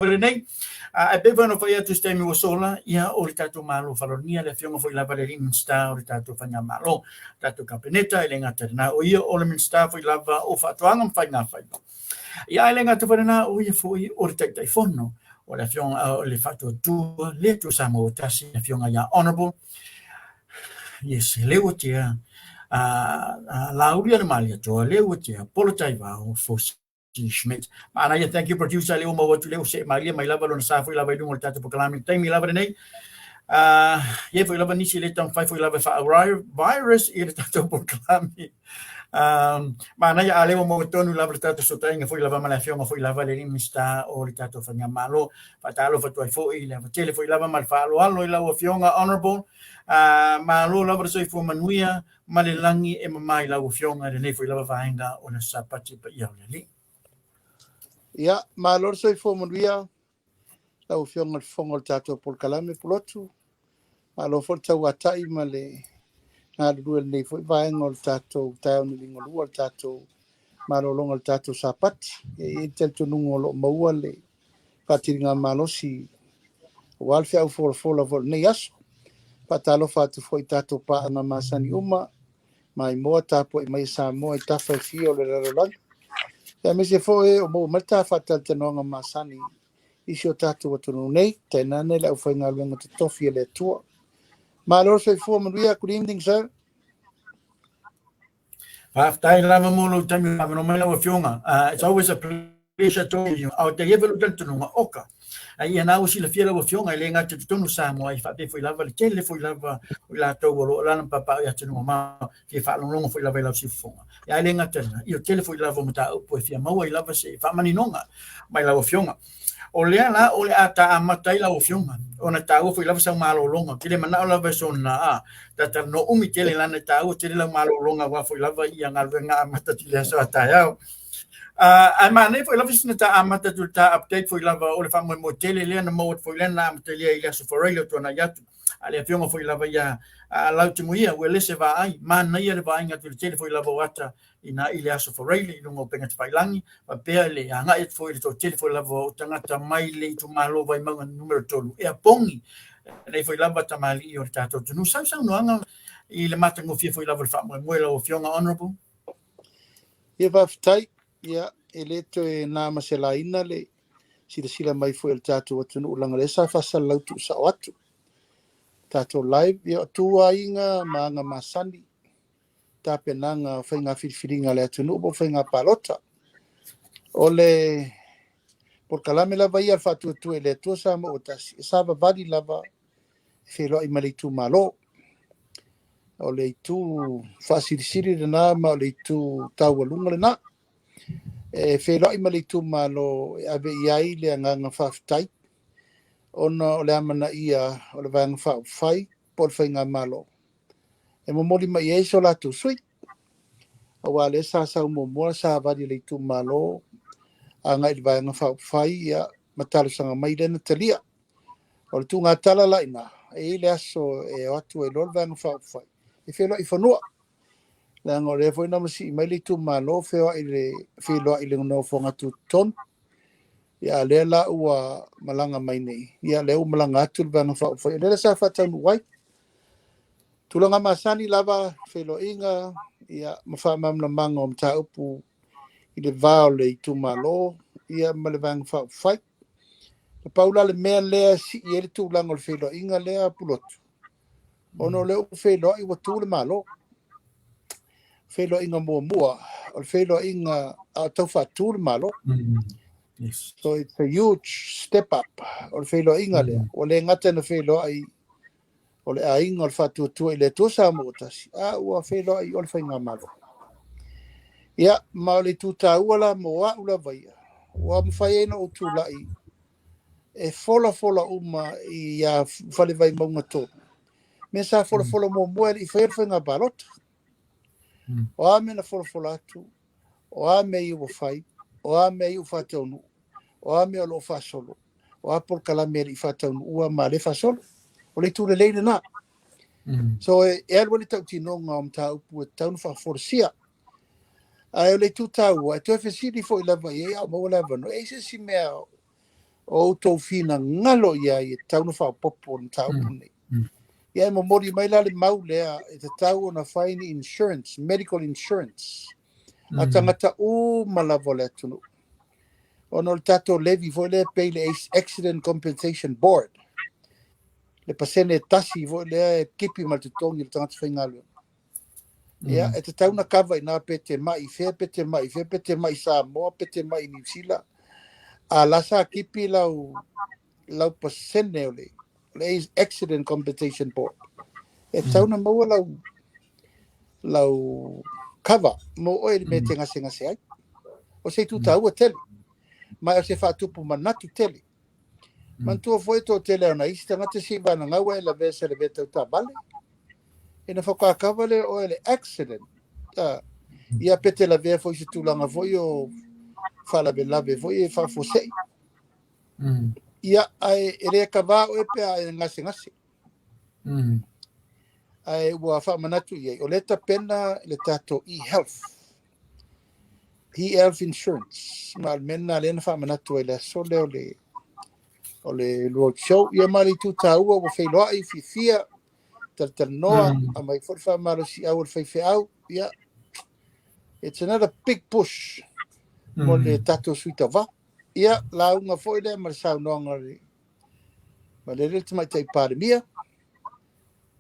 Lenei. Ae pei foi ona fai atu i se taimi ua sola, ia o le tatou Malo Faaaloalogia, le Afioga foi lava i le alii Minisita o le tatou Faigamalo, tatou Kapeneta, e le gata i lena, o ia o le Minisita foi lava o Faatoaga ma Faigafaiva. Ia ae le gata foi i lena, o ia foi o le Taitaifono o le Afioga o le Faatuatua le Atua Samoa ua Tasi, le Afioga ia Honourable yes, Leuatea Laaulialemalietoa Leuatea Polataivao Fosi Schmidt. Manaia, thank you producer, lea ua maua atu lea ua see malie mai lava lona sa foi lava i luga o le tatou polokalame i le taimi lava lenei. Ia foi lava nisi le taumafai foi lava e faa-virus i le tatou polokalame. Manaia, a lea ua maua tonu lava le tatou fesootaiga foi lava ma le afioga foi lava le Minisita o le tatou Faigamalo. Faatalofa atu ai foi i le ava tele foi lava ma le faaaloalo i lau afioga Honourable. Malo lava le soifua manuia ma le lagi e mama i lau Afioga i lenei foi lava vaega o le Aso Sapati paia o le Alii. Ia, malo le soifua manuia lau Afioga i le Fofoga o le tatou polokalame Pulotu. Malo foi le tauatai ma le galulue i lenei foi vaega o le tatou taeao nei liugalua, le tatou malologa o le tatou Sapati. E i ai le talitonuga o lo o maua le faasiligamalosi aua le feau folafola foi o lenei aso. Faatalofa atu foi i tatou paaga masani uma, maimoa tapuai mai e Samoa i tafa e fia o le lalolagi. Aemaise foi o maua mai le ta faatalatalanoaga masani i si o tatou atunuu nei, tainane le aufaigaluega totofi a le Atua. Malo le soifua manuia. Good evening, sir. Faafetai lava mo lou taimi faaavanoa mai lau Afioga. It's always a pleasure talking to you. A o te ia foi lou talitonuga, oka. Ai ia na ua silafia lau Afioga e le gata i totonu o Samoa, ai faapea foi lava le tele foi lava o i latou o lo o alaala ma papaaao i atunuu mamao, fia faalogologo foi lava i lau siufofoga. Ia ae le gata i lena, ia o tele foi lava o mataupu e fia maua ai lava se faamaninoga mai lau Afioga. O lea la o le a ta amata ai lau Afioga, ona taua foi lava sau malologa. Ou te le manao lava e soona a ta talanoa umi tele lana e taua tele lau malologa aua foi lava ia galuega amata atu i le aso a taeao. Ae manaia foi lava sina ta amata atu i le ta update foi lava o le faamoemoe tele lea na maua atu foi lea na amatalia i le aso Faraile o tuanai atu. A le Afioga foi lava ia Lautimuia Uelese Vaai, manaia le vaaiga atu i le tele foi lava o ata ina i le aso Faraile i luga o upega tafailagi, faapea le agai atu foi i le toatele foi lava o tagata mai le itumalo Vaimauga numera 3 e apogi lenei foi lava tamalii o le tatou atunuu. Sau saunoaga i le matagofie foi lava o le faamoemoe lau Afioga Honourable. Ia faafetai. Ia, e le toe na ma se laina le silasila mai foi o le tatou atunuu leaga o lea sa faasalalau tuusao atu tatou live. Ia, o tuaiga ma aga masani tapenaga o faiga filifiliga a le atunuu po o faiga palota. O le polokalame lava ia a le Faatuatua i le Atua Samoa ua Tasi, e savavali lava e feiloai ma le itumalo. O le itu faasilisili lena ma o le itu taualuga lena. E feiloai ma le itumalo e ave i ai le agaga faafetai ona o le amanaia o le Vaega Faaupufai po o le Faigamalo e momoli mai i ai so latou sui. Aua lea sa sau muamua savali a le itumalo agai i le Vaega Faaupufai, ia, ma talosaga mai lea na talia. O le tuugatala la i ina, e i ai le aso e o atu ai loa le Vaega Faaupufai e feiloai i fanua. Leaga o lea foi na masii mai le itumalo feoai le feiloai i le nofoaga tutotonu. Ia, a lea la ua malaga mai nei, ia lea ua malaga atu le Vaega Faaupufai. O lea la sa faataunuu ai. Tulaga masani lava, feiloaiga, ia, ma faamalamalamaga o mataupu i le va o le itumalo, ia, ma le Vaega Faaupufai. Na pau la le mea lea e sii ai le tulaga o le feiloaiga lea Pulotu, ona o lea ua feiloai ua tu le Malo. Feiloaiga muamua, o le feiloaiga a o tau faatu le Malo. So it's a huge step up o le feiloaiga lea. Ua le gata ina feiloai o le aiga o le Faatuatua i le Atua Samoa ua Tasi, a ua feiloai o le Faigamalo. Ia, ma o le itu taua la mo au lava ia, ua mafai ai ona ou tulai e folafola uma i a Fale Vaimauga 3, mea sa folafola muamua e le i faia le faiga palota. O a mea na folafola atu, o a mea ia ua fai, o a mea ia ua faataunuu, o a mea o lo o faasolo, o a polokalame e le i faataunuua ma le faasolo. O le itu lelei lena. So e alu ai le tautinoga o mataupu e tatau ona faafolasia. Ae o le itu taua, e toe fesili foi lava i ai a o maua le avanoa. E i ai se isi mea O outou finagalo i ai e tatau ona faaopoopo le mataupu lenei. Ia e momoli mai la le mau lea e tatau ona fai ni insurance, medical insurance a tagata uma lava o le atunuu. Ona o le tatou levy foi lea e pay le Accident Compensation Board, le pasene e tasi foi lea e kipi ma le totogi o le tagata faigaluega. Ia, e tatau ona kava i ina pe te mai i fea, pe te mai i fea, pe te mai i Samoa, pe te mai i Niu Sila, a la sa kipi lau, lau pasene o le, le Accident Compensation Board. E tatau ona maua lau, lau cover mo oe i le mea e te gasegase ai. O se itu taua tele, ma o se faatupu manatu tele. Manatua foi e toatele o nai isi tagata se i vanagau ae lavea se lavea tau taavale. Ina faatoa kava lea o oe le accident. Ia pe te lavea foi i se tulaga foi o faalavelave foi e faafuasei. Ia, ae e le kava oe pe a e gasegase. Ae ua faamanatu i ai, o lea e tapena le tatou e-health. E-health insurance. Ma o le mea lena lea na faamanatu ai i le aso lea o le o le road show. Ia ma le itu taua ua feiloai, fiafia, talatalanoa, aumai foi le faamalosiau a le faifeau. Ia, it's another big push mo le tatou sui tauva. Ia, lauga foi lea ma le saunoaga a le malele le Tamaitai Palemia.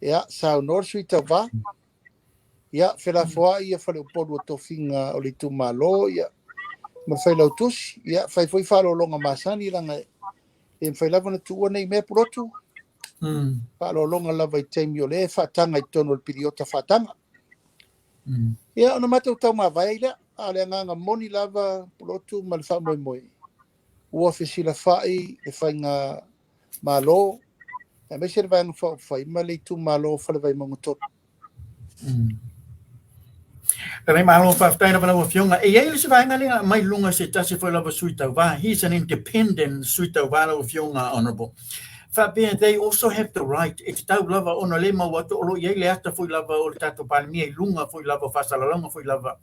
Ia, saunoa le sui tauva. Ia, felafoai ia faleupolu o tofiga o le itumalo, ia, ma le failautusi. Ia, fai foi faaaloaloga masani, leaga e le mafai lava ona tuua nei mea Pulotu. Faaaloaloga lava i taimi o lea e faataga i totonu o le piliota faataga. Ia, ona matou taumavae ai lea. A o le agaga moni lava Pulotu ma le faamoemoe, ua fesilafai le faiga Malo, aemaise le Vaega Faaupufai ma le itumalo o Falevaimauga 3. Lelei malo faafetai lava lau Afioga. E i ai le isi vaega lea na aumai i luga e se tasi foi lava sui tauva. He is an independent sui tauva lau Afioga Honourable. Faapea they also have the right, e tatau lava ona le mau atu o lo o i ai le ata foi lava o le tatou Palemia i luga foi lava o faasalalauga foi lava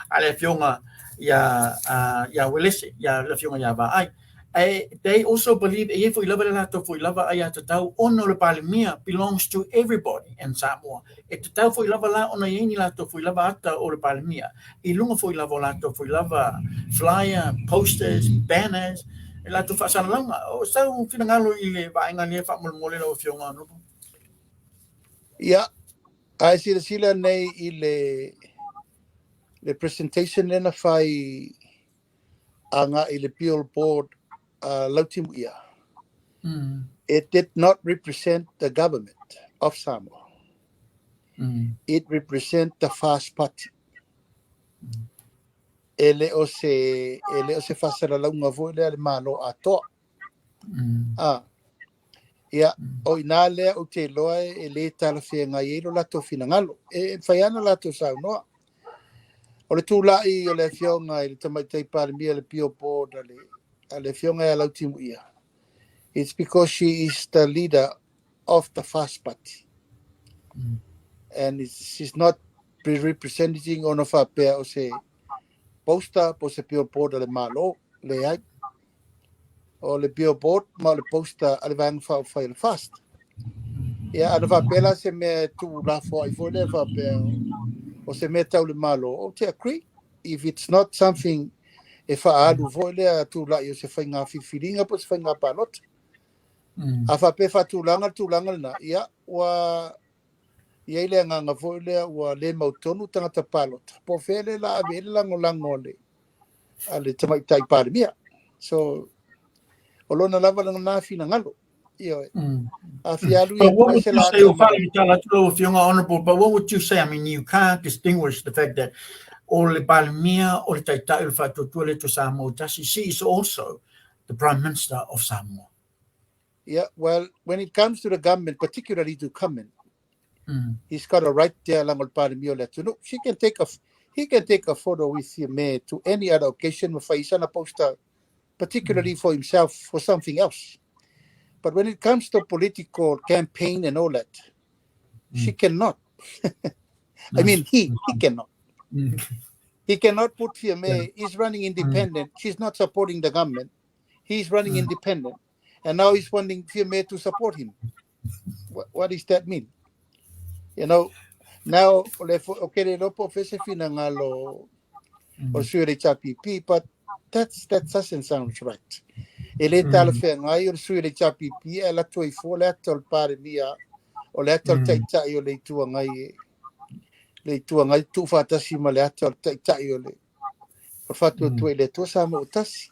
a le Afioga ia Uelese, ia le Afioga ia Vaai. Ae they also believe e i ai foi lava le latou foi lava aiatatau ona o le Palemia belongs to everybody in Samoa. E tatau foi lava la ona i ai ni latou foi lava ata o le Palemia i luga foi lava o latou foi lava flyer, posters, banners, e latou faasalalauga. O sau finagalo i le vaega lea faamolemole lau Afioga Honourable. Ia, a e silasila nei i le le presentation lea na fai agai i le billboard a Lautimuia, it did not represent the government of Samoa. It represent the FAST Party. E le o se, e le o se faasalalauga foi lea a le Malo atoa. Ah, ia, o i ina lea ou te iloa e le talafeagai ai lo latou finagalo. E mafai lava ona latou saunoa. O le tulai o le Afioga i le Tamaitai Palemia i le billboard a le Afioga ia Lautimuia, it's because she is the leader of the FAST Party. And she's not representing ona faapea o se poster po o se billboard a le Malo. Leai. O le billboard ma o le poster a le Vaega Faaupufai o le FAST. Ia, ana faapea la se mea e tuulafoai foi lea faapea o se mea tau le Malo, ou te agree. If it's not something e faaalu foi lea tulai o se faiga filifiliga po o se faiga palota. A faapea e faatulaga le tulaga lena, ia, ua i ai le agaga foi lea ua le mautonu tagata palota, po o fea lea o le a ave i ai le lagolago a le a le Tamaitai Palemia. So, o lona lava lena finagalo. Ioe. A fia alu ia But what would you say, o faamatala atu lau Afioga Honourable, but what would you say, I mean, you can't distinguish the fact that o le Palemia, o le Taitai o le Faatuatua le Samoa Tasi, she is also the Prime Minister of Samoa. Yeah, well, when it comes to the government, particularly to government, he's got a right there leaga o le Palemia o le atunuu. She can take a, he can take a photo with him to any other occasion ma fai sana poster, particularly for himself, for something else. But when it comes to political campaign and all that, she cannot. I mean, he cannot. He cannot put Fiame. He's running independent. She's not supporting the government. He's running independent. And now he's wanting Fiame to support him. What does that mean? You know, now, o le o ke le lopo fe se finangalo o le sui o le HRPP, but that doesn't sound right. E le talafeagai o le sui o le HRPP e alu atu ai fua le ata o le Palemia, o le ata o le Taitai o le Itu Agai e le Itu Agai tuufaatasi ma le ata o le Taitai o le o le Faatuatua i le Atua Samoa ua Tasi.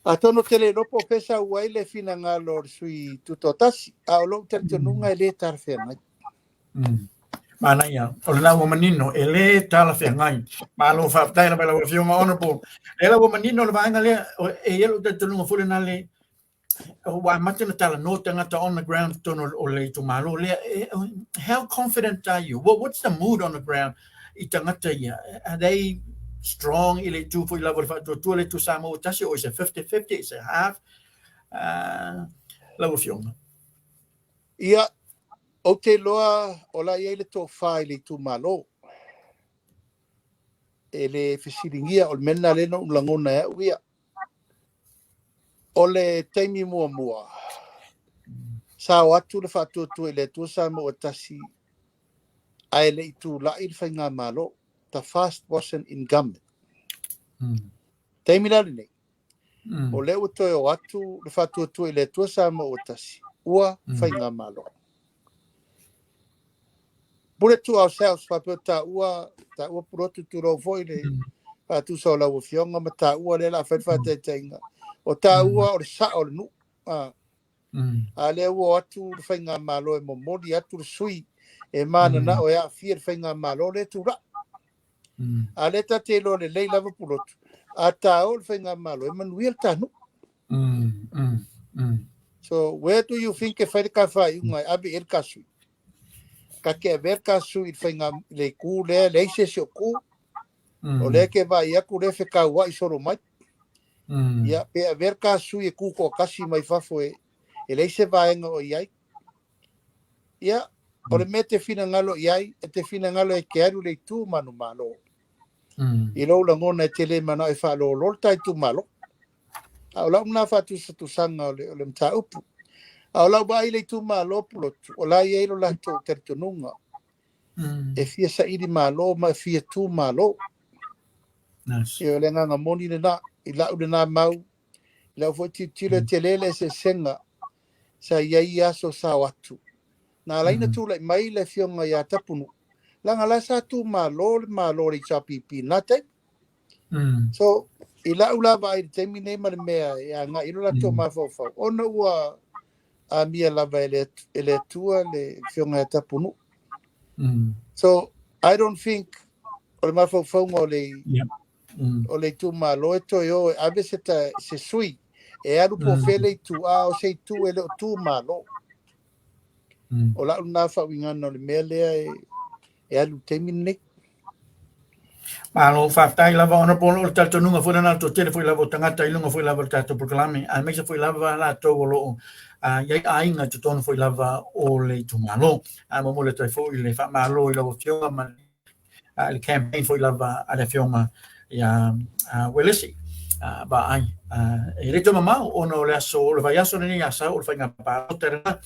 Atonu ou te le iloa po o fea e sau ai le finagalo o le sui tutoatasi, a o lou talitonuga e le talafeagai. Manaia, o lena ua manino, e le talafeagai. Malo faafetai lava i lau Afioga Honourable. Lea la ua manino le vaega lea, e i ai lou talitonuga foi lena le, ua amata ona talanoa tagata on the ground totonu o le itumalo lea. How confident are you? What's the mood on the ground i tagata ia? Are they strong i le itu foi lava o le faatuatua le Itu Samoa ua tasi, or is it 50-50, is it half? Lau Afioga. Ia, ou te iloa o la e i ai le tofa i le itumalo. E le fesiligia, o le mea lena lea na ou lagona e au ia. O le taimi muamua, sa o atu le Faatuatua i le Atua Samoa ua Tasi ae le i tulai le Faigamalo, the FAST wasn't in government. Taimi la lenei, o lea ua toe o atu le Faatuatua i le Atua Samoa ua Tasi, ua Faigamalo. Put it to ourselves, faapea o taua, taua Pulotu tulou foi le faatusa o lau Afioga ma taua lea o le a fai le faataitaiga. O taua o le sao o le nuu. A, a lea ua o atu le Faigamalo e momoli atu le sui e mananao e aafia le Faigamalo lea e tulai. A lea ta te iloa lelei lava Pulotu, a ta o le Faigamalo e manuia le ta nuu. So where do you think e fai le ka faaiuga e ave i ai le ka sui? Ka te avea le ka sui i le faiga i le itu lea e leai se isi o tu. O lea e te vaai atu lea e fetauai solo mai. Ia pe avea le ka sui e tu toatasi mai fafo e e leai se vaega o i ai. Ia, o le mea e te finagalo i ai, e te finagalo e te alu i le itu manumalo. I lou lagona e te le manao e faalolo le ta itumalo. A o lau lena faatusatusaga o le, o le mataupu. A o lau vaai i le itumalo Pulotu, o la e i ai lo latou talitonuga e fia saili malo ma e fia tu malo. Nice. Ia, o le agaga moni lena, i lau lena mau, i lau foi tilotilo e tele le eseesega sa i ai i aso sa o atu. Na ala ai ona tulai mai le afioga ia Tapunuu, leaga la sa tu malo le malo o le HRPP i lena taimi. So, i lau la vaai i le taimi nei ma le mea e agai i lo latou mafaufau, ona ua amia lava e le, e le Atua le afioga ia Tapunuu. So, I don't think o le mafaufauga o le, o le itumalo e toe o e ave se, ta, se sui e alu po o fea le itu, a o se itu e le o tu malo. O lau lena faauigaga o le mea lea e, e alu i le taimi lenei. Malo, faafetai lava Honourable, o le talitonuga foi lena o le toatele foi lava o tagata i luga foi lava o le tatou polokalame, aemaise foi lava latou o lo o i ai aiga i totonu foi lava o le itumalo. Momoli atu ai foi le faamalo i lau Afioga ma le campaign foi lava a le Afioga ia Uelese Vaai. E le toe mamao ona o le aso, o le vaiaso lenei ia Sau o le faiga palota lena.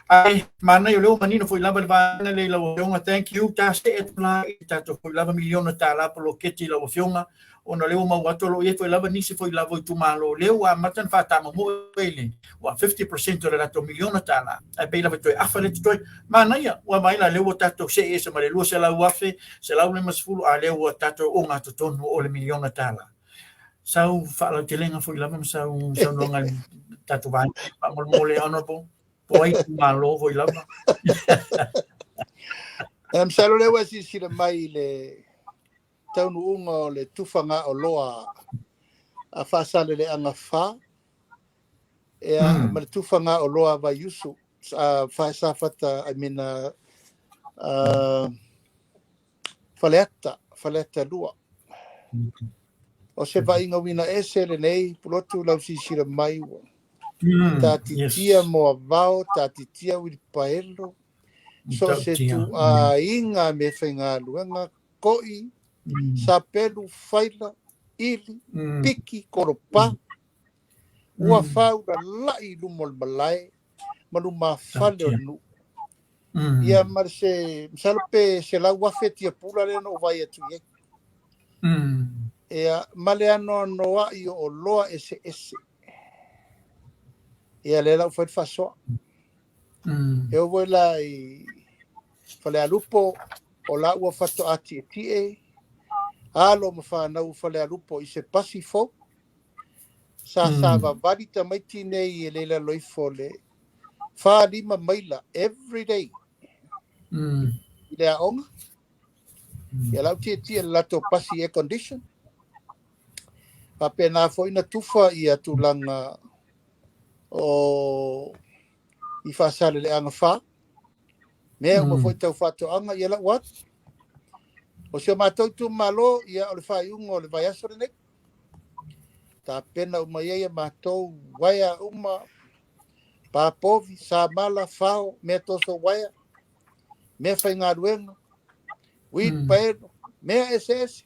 Ae manaia o lea ua manino foi lava le vaega lea i lau Afioga. Thank you. Ta see atu la i le tatou foi lava $1 miliona poloketi i lau Afioga, ona o lea ua maua atu o lo o i ai foi lava nisi foi lava o itumalo o lea ua amata ona faatamomoe i le ua 50% o le latou $1 miliona, ae pei lava e toe afa lea totoe. Manaia, ua vaai la, lea ua tatou see ese ma le 200,000, 150, a lea ua tatou ogatotonu o le $1 miliona. Sau faalautelega foi lava ma sau saunoaga i le tatou vaega faamolemole, Honourable, po o ai itumalo foi lava. Masalo lea ua silasila mai i le taunuuga o le tufagaoloa a Faasaleleaga 4 ea ma le tufagaoloa a Vaiusu a Safata, I mean, Faleata, Faleata 2. O se vaaiga uiga ese lenei Pulotu lau silasila mai ua taatitia moavao, taatitia uilipaelo, so o se tuuaiga meafaigaluega koi, sapelu, faila, ili, piki, kolopa. Ua faulalai i luma o le malae ma lumafale o le nuu. Ia ma se masalo pe 100,000 tiapula lea na ou vaai atu i ai. Ia ma le anoanoai o oloa eseese. Ia lea la ua fai le faasoa. E oo foi la i Falealupo, o la ua faatoa tietie alo ma fanau o Falealupo i se pasi fou. Sa savavali tamaiti nei e le i lalo ifo o le 4-5 maila every day i le aoga. Ia la ua tietie i le latou pasi air condition. Faapena foi na tufa ia tulaga o i Faasaleleaga 4. Mea uma foi tau faatoaga, ia lau atu. O si o matou itumalo, ia o le faaiuga o le vaiaso lenei. Tapena uma i ai a matou uaea uma, papovi, samala, fao, mea toso uaea, mea faigaluega, wheelbarrow, mea eseese,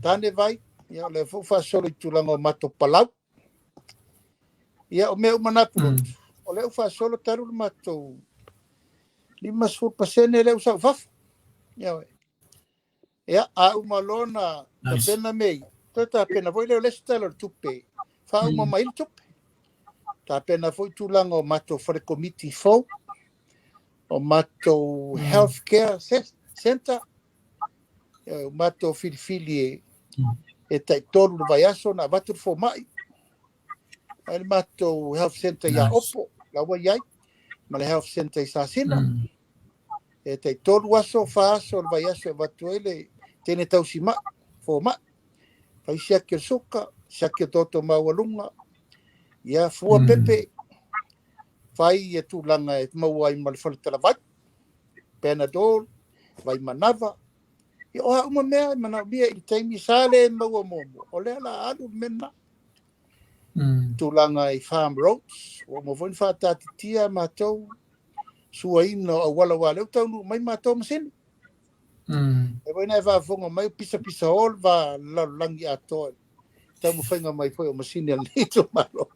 tane vai, ia o lea foi ua faasolo i tulaga o matou palau. Ia o mea uma na Pulotu, o lea ua faasolo talu le matou 50% lea ua sau i fafo. Ia oe. Ia, a uma loa na tapena mea ia, toe tapena foi lea o le isi tala o le tupe, faauma mai le tupe. Tapena foi tulaga o matou fale komiti fou, o matou health care center, o matou filifili e taitolu le vaiaso na avatu le fomai. Ai le matou health center ia Opo, la ua i ai, ma le health center i Sasina. E taitolu aso, 4 aso o le vaiaso e avatu ai le teine tausimai, fomai. Fai siaki o le suka, siaki o toto maualuga, ia fua pepe, fai ia tulaga e maua ai ma le faletalavai, Panadol, vai manava. Ia o a uma mea e manaomia i le taimi sa le maua muamua, o lea la alu le mea lena. Tulaga i farm roads, ua uma foi na faataatitia matou suaina o auala, aua o lea ua taunuu mai matou masini. E foi na e faafofoga mai, pisapisa o le va lalolagi atoa taumafaiga mai foi o masini a lenei itumalo.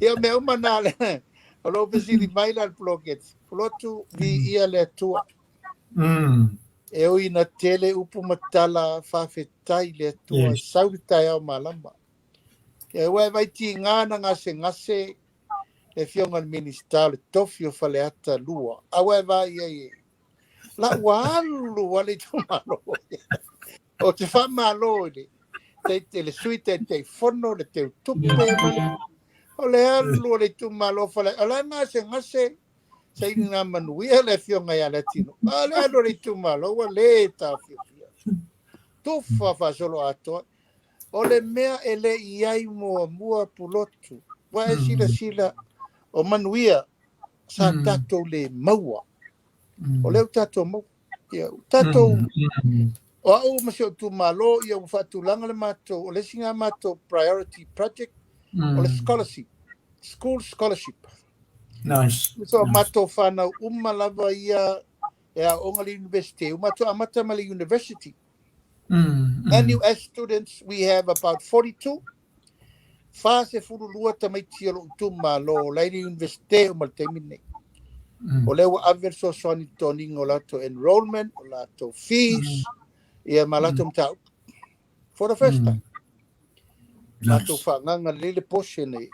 Ia mea uma na le o lou fesili mai la le poloketi. Pulotu, viia le Atua. E ui ina tele upu ma tala, faafetai le Atua, e sau le taeao malama. Ia ua e vaitiga na gasegase le afioga i le Minisita o le Tofi o Faleata 2. A ua e vaai ai e la ua alu a le itumalo. O te faamalo i le le Sui Taitaifono, le Teutupe, o le alu o le itumalo Faleata. O la e gasegase saini ngā manuia le afioga ia Leatino. A le alu o le itumalo ua le taofiofia. Tufa faasolo atoa. O le mea e le i ai muamua Pulotu. Ua e silasila o manuia sa tatou le maua. O lea ua tatou maua. Ia, tatou o au ma si ou itumalo, ia ua faatulaga le matou, o le isi ngā matou priority project, o le scholarship, school scholarship. Nice. So matou whanau uma lava ia e aoga le university. O matou amata ma le university. NUS students, we have about 42. 42 tamaiti o lou itumalo la i le university o ma le taimi lenei. O lea ua ave le fesoasoani i totoniga o latou enrollment, o latou fees, ia ma latou mataupu. For the first time. Matou faagaga lelei le portion e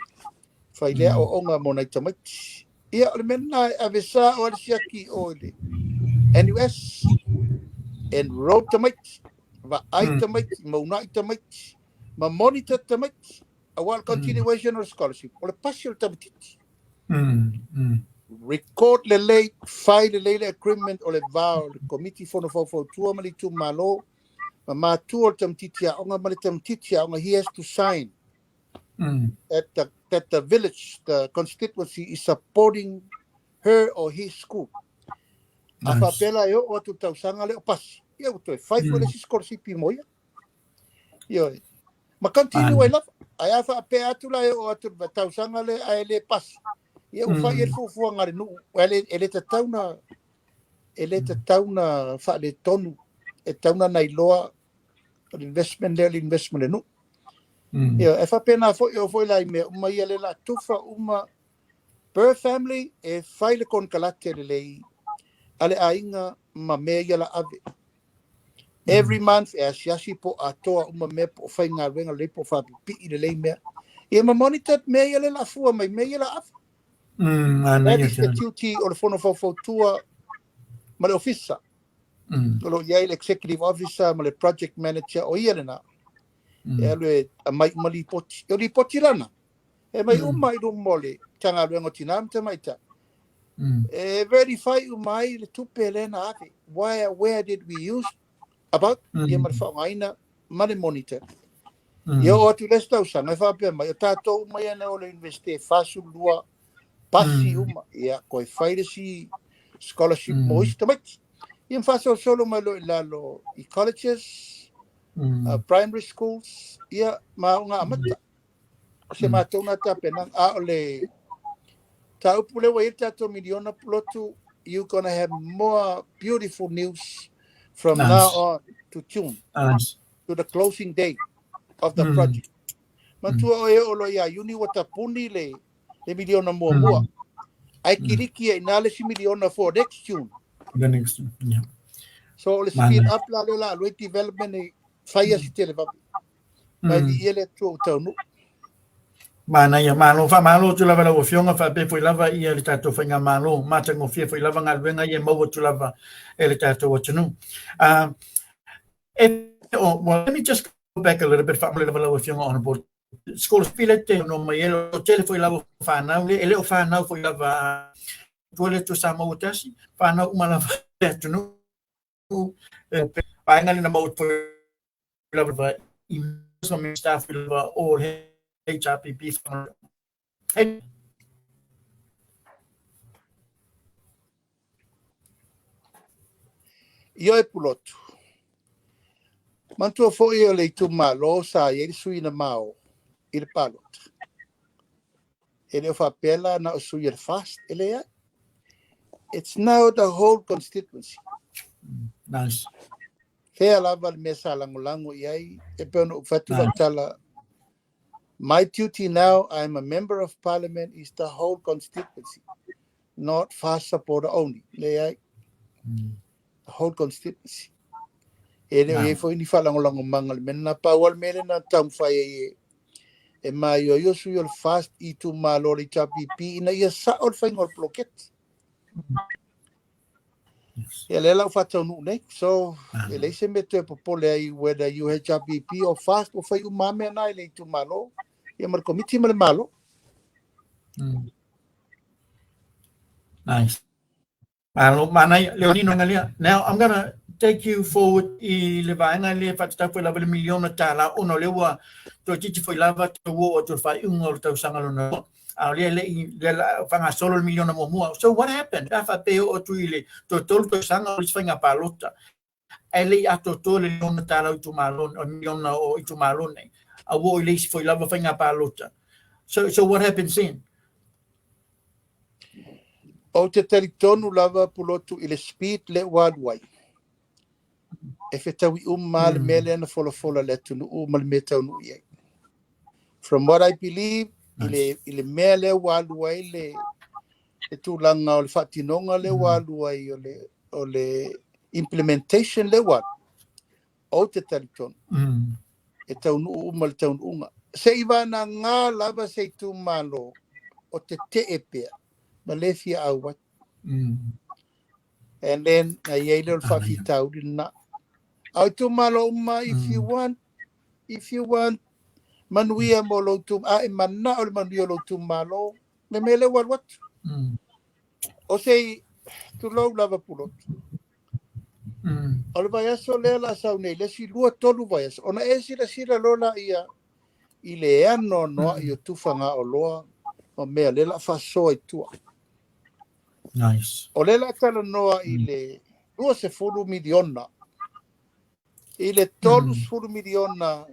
fai lea aoaoga mo nai tamaiti. Ia, o le mea lena e ave sa o le siaki o i le NUS, enroll tamaiti, vaai tamaiti, maunai tamaiti, ma monitor tamaiti, aua le continuation of scholarship, o le pasi o le tamaitiiti. Record lelei, fai lelei le agreement o le va o le komiti fono faufautua ma le itumalo, ma matua o le tamaitiiti aoga ma le tamaitiiti aoga, he has to sign that the village, the constituency is supporting her or his school. A faapea la e oo atu le tausaga lea o pasi, ia ua toe fai foi le isi scholarship mo ia. Ioe. Ma continue ai lava. Ae a faapea atu la e oo atu le tausaga lea ae le pasi, ia ua fai ai le fuafuaga a le nuu, e le tatau na faaletonu, e tatau na nailoa o le investment lea o le investment le nuu. Ia, e faapena foi o foi la i mea uma ia le la tufa uma per family e fai le konekarate lelei a le aiga ma mea ia la ave. Every month e asiasi po atoa uma mea po o faigaluega lelei po o faapipii lelei mea. Ia ma monitor mea ia le la fua mai mea ia la ave. That is the duty o le fono faufautua ma le ofisa. O lo o i ai le executive officer ma le project manager o ia lena. E alu e aumai uma lipoti. O lipoti lana, e aumai uma i luma o le Matagaluega o Tina ma Tamaitai. E verify uma ai le tupe lea na ave. Where did we use about ia ma le faaaogaina ma le monitor. Ia oo atu i le isi tausaga e faapea mai, o tatou uma ia na o le Universite e 42 pasi uma. Ia, toe fai le isi scholarship mo isi tamaiti. Ia ma faasolosolo mai loa i lalo i colleges, primary schools, ia ma aoga amata. O se matou na tapenaga. A o le mataupu lea ua i ai le tatou miliona Pulotu, you gonna have more beautiful news from now on to June, to the closing day of the project. Manatua oe e oo loa ia Iuni ua tapuni le miliona muamua. Ae kiliki ai i ina le isi miliona for next June. The next one, yeah. So o le speed up la lea o le a alu ai development e fai a si televave. Mai viia le Atua ua taunuu. Manaia, malo, faamalo atu lava lau Afioga, faapea foi lava ia le tatou faigamalo, matagofie foi lava galuega ia e maua atu lava e le tatou atunuu. Oh, well, let me just go back a little bit, faamalo lava lau Afioga Honorable. Scholarship le te no mai e o tele foi lava whanau le, e le o whanau foi lava tua le tua sa maua tasi, whanau uma lava le atunuu, e vaega le na maua foi lava i ma staff lava o le HRPP. Hey. Ioe Pulotu. Manatua foi o le itumalo sa i ai le sui na mao i le palota. E le o faapea la na o sui o le FAST, e leai. It's now the whole constituency. Nice. Fea lava le mea sa lagolago i ai, e pei ona ou fai atu lau tala, my duty now, I'm a member of parliament, is the whole constituency, not FAST supporter only. Leai. The whole constituency. E le o i ai foi ni faalagolagomaga i le mea lena. Pau lava le mea lea na taumafai ai e maioio sui o le FAST i itumalo o le HRPP ina ia sao le faiga o le poloketi. Ia lea la ua faataunuu nei. So, e leai se mea toe popole ai whether you HRPP or FAST, ua fai uma lava mea na i le itumalo, ia ma le komiti ma le Malo. Nice. Malo, manaia, le manino lea. Now, I'm gonna take you forward i le vaega lea faatatau foi lava le miliona tala ona o lea ua toeitiiti foi lava tau oo atu le faaiuga o le tausaga lona lua. A o lea le i lea la faagasolo le miliona muamua. So what happened? Pe a faapea e oo atu i le toe 3 tausaga o le isi faiga palota, ae le i atoatoa le miliona tala o itumalo, o miliona o itumalo nei, a ua oo i le isi foi lava faiga palota. So what happens then? Ou te talitonu lava Pulotu i le speed lea ua alu ai. E fetaui uma le mea lea na folafola le atunuu ma le mea taunuu i ai. From what I believe, i le mea lea ua alu ai le tulaga o le faatinoga lea ua alu ai o le implementation lea ua alu, ou te talitonu e taunuu uma le taunuuga. Se i vanaga lava se itumalo o tetee pea ma le fia auai. And then, na i ai lea o le faafitauli lena. A o itumalo uma, if you want manuia mo lou a e manao le manuia o lou itumalo, le mea lea ua alu atu. O se tulou lava Pulotu. O le vaiaso lea la sau nei, le isi 2, 3 vaiaso, ona e silasila loa la ia i le anoanoai o tufagaoloa ma mea lea la faasoa i tua. Nice. O lea la talanoa i le 20 miliona, i le 30 miliona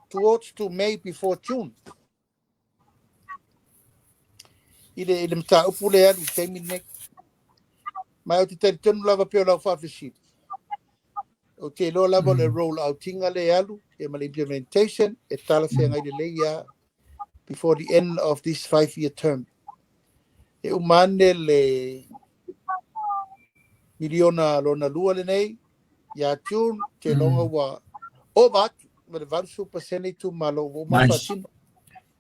towards to May before June. I le mataupu le alu i taimi nei. Ma ou te talitonu lava pei o lau faafesili. Ou te iloa lava o le roll out-iga lea e alu ia ma le implementation e talafeagai lelei lava before the end of this 5-year term. E uma ane le miliona lona lua lenei ia June, ou te iloga ua ova atu ma le 80% itumalo ua uma ona faatino.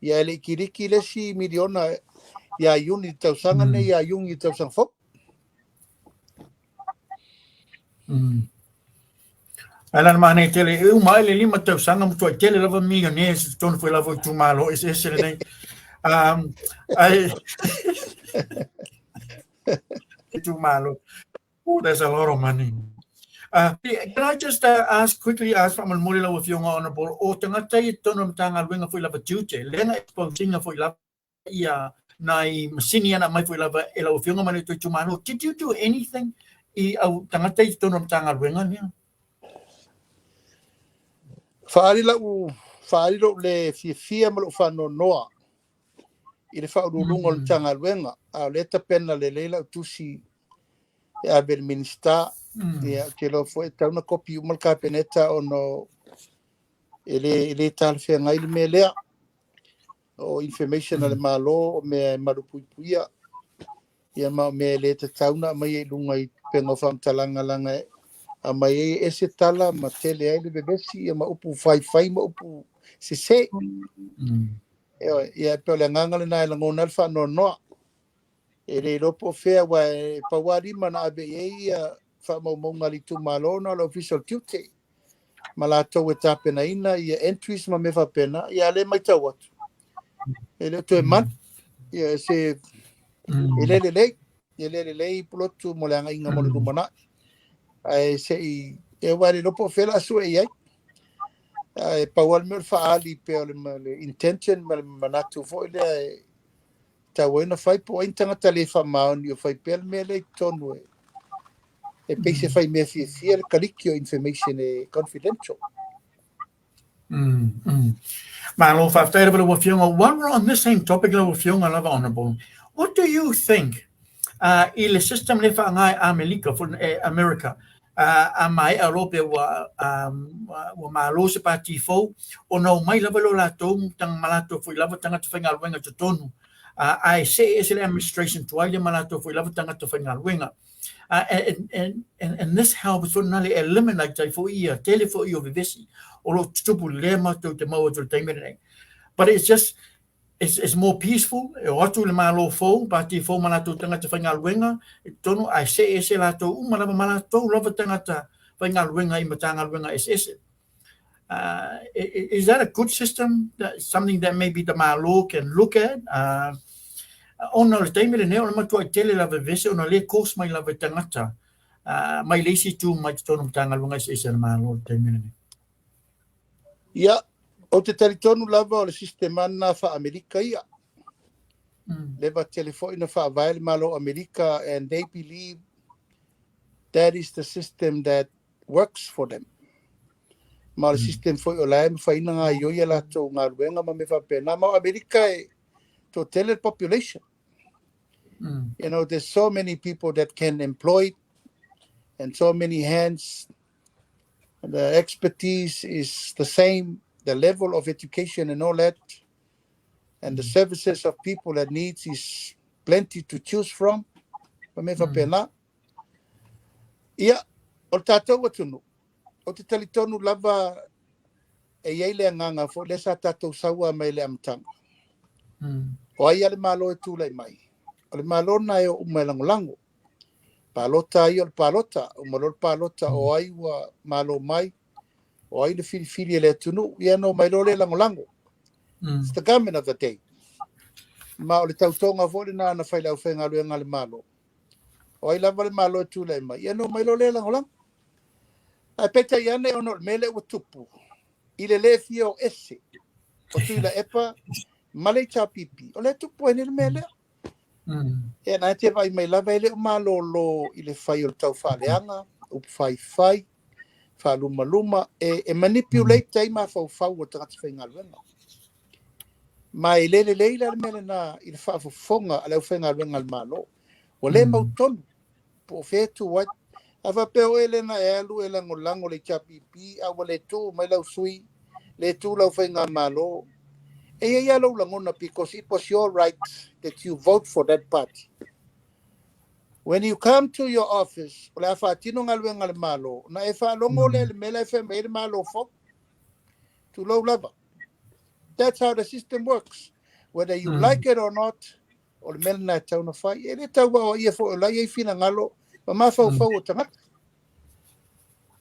Ia e le i kiliki le isi miliona ia Iuni i le tausaga lenei, ia Iuni i le tausaga fou. Ae la le manaia tele, e uma ai le 5 tausaga matuai tele lava millionaires i totonu foi lava o itumalo eseese lenei. Ae itumalo. Oh, that's a lot of money. Can I just ask quickly, ask faamolemole lau Afioga Honourable, o tagata ia i totonu o le Matagaluega foi lava tiute, lea na expose-ina foi lava ia nai masini ia na aumai foi lava e lau Afioga ma le tou itumalo. Did you do anything i au tagata i totonu o le Matagaluega lea? Faaali lau, faaali lou le fiafia ma lou faanoanoa i le faauluuluga o le Matagaluega, a o lea e tapena lelei lau tusi e ave i le Minisita. Ia, ou te iloa foi e tatau ona kopi uma le Kapeneta ona e le talafeagai le mea lea. O information a le Malo o mea e malupuipuia, ia ma o mea e le tatau ona aumaia i luga i upega o faamatalaga leaga e aumai ai e ese tala ma tele ai le vevesi ia ma upu faifai ma upu sese. Ioe, ia e pei o le agaga lena e lagona ai le faanoanoa. E le iloa po o fea aua e pau lava lima na ave i ai ia faamaumauga a le itumalo na o le Ofisa o le Tiute ma latou e tapenaina ia entries ma mea faapena, ia a o lea e matau atu e le o toe malu. Ia se e le lelei, e le lelei Pulotu mo le agaiga mo le lumanai. Ae se i e aua e le iloa po o fea o le a sue i ai. Ae pau lava le mea o le faaali pea o le intention ma le manatu foi lea e tatau ai ona fai po o ai ni tagata le faamaoni o fai pea le mea lea i totonu e pei se fai mea fiafia le kaliki o information e confidential. Malo faafetai lava lau Afioga. While we're on this same topic lau Afioga lava Honourable, what do you think i le system lea faaaoga e Amelika, America, a maea loa pe ua malo se pati fou, ona omai lava lea o latou ma latou foi lava tagata faigaluega i totonu, ae see ese le administration tuai lea ma latou foi lava tagata faigaluega. And this helps foi na le eliminate ai foi ia tele foi o vevesi o lo o tutupu lea matou te maua atu i le taimi lenei. But it's just, it's more peaceful, e o atu le malo fou, pati fou ma latou tagata faigaluega i totonu, ae see ese latou uma lava ma latou lava tagata faigaluega i Matagaluega eseese. Is that a good system? That something that maybe the Malo can look at? Ona o le taimi lenei o le matuai tele lava vevesi ona lea course mai lava i tagata mai le isi itu mai totonu o Matagaluega eseese a le Malo i le taimi lenei. Ia, ou te talitonu lava o le sistema lena faa-Amerika ia. Leva tele foi na faavae le Malo o Amerika, and they believe that is the system that works for them. Ma o le system foi o la e mafai ona gaoioi a latou galuega ma mea faapena. Ma o Amerika e toatele le population. There's so many people that can employ and so many hands. The expertise is the same, the level of education and all that, and the services of people that needs is plenty to choose from. Ma mea faapena. Ia, o le tatou atunuu, ou te talitonu lava e i ai le agaga foi lea sa tatou saua mai le amataga. O ai a le Malo e tulai mai? O le Malo na e o uma e lagolago. Palota ai o le palota, uma loa le palota o ai ua malo mai, o ai le filifili e le atunuu, ia ona omai loa lea e lagolago. It's the government of the day. Ma o le tautoga foi lena na fai i le aufaigaluega a le Malo. O ai lava le Malo e tulai mai, ia ona omai loa lea e lagolago. Ae peitai ane ona o le mea lea ua tupu, i le le fia o ese o Tuilaepa ma le HRPP, o lea e tupu ai nei le mea lea. Ia na e te vaai mai lava e le o malolo i le fai o le taufaaleaga, upu faifai, faalumaluma, e manipulate ai mafaufau o tagata faigaluega. Ma e le lelei la le mea lena i le faafofoga a le aufaigaluega a le Malo. Ua le mautonu po o fea e tu ai. A faapea oe lea na e alu e lagolago le HRPP a ua le tu mai lau sui, le tu lau faigamalo, e i ai lava lou lagona because it was your right that you vote for that party. When you come to your office, o le a faatino galuega a le Malo, ona e faalogo lea i le mea la e fai mai ai le Malo fou. Tulou lava. That's how the system works. Whether you like it or not, o le mea lena e tatau ona fai. E le tau aoaia foi o la e i ai finagalo ma mafaufau o tagata.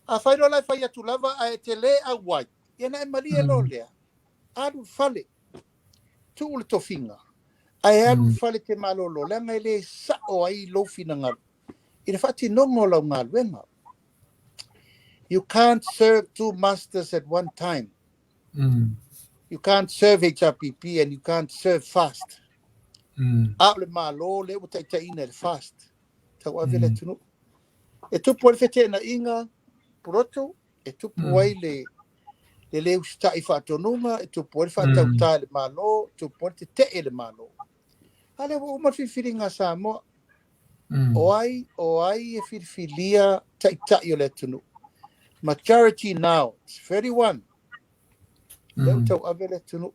A fai loa la e fai atu lava ae e te le auai, ia ona e malie loa lea, alu i le fale, tuu le tofiga, ae alu i le fale e te malolo, leaga e le sao ai lou finagalo i le faatinoga o lau galuega. You can't serve two masters at one time. You can't serve HRPP and you can't serve FAST. A o le Malo lea ua taitaiina e le FAST, tauave le atunuu. E tupu ai le feteenaiga pulotu, e tupu ai le le le usitai faatonuga, e tupu ai le faatautā i le Malo, e tupu ai le tetee i le Malo. A lea ua uma le filifiliga a Samoa. O ai, o ai e filifilia taitai o le atunuu? Majority now, it's 31. Lea ua tauave le atunuu.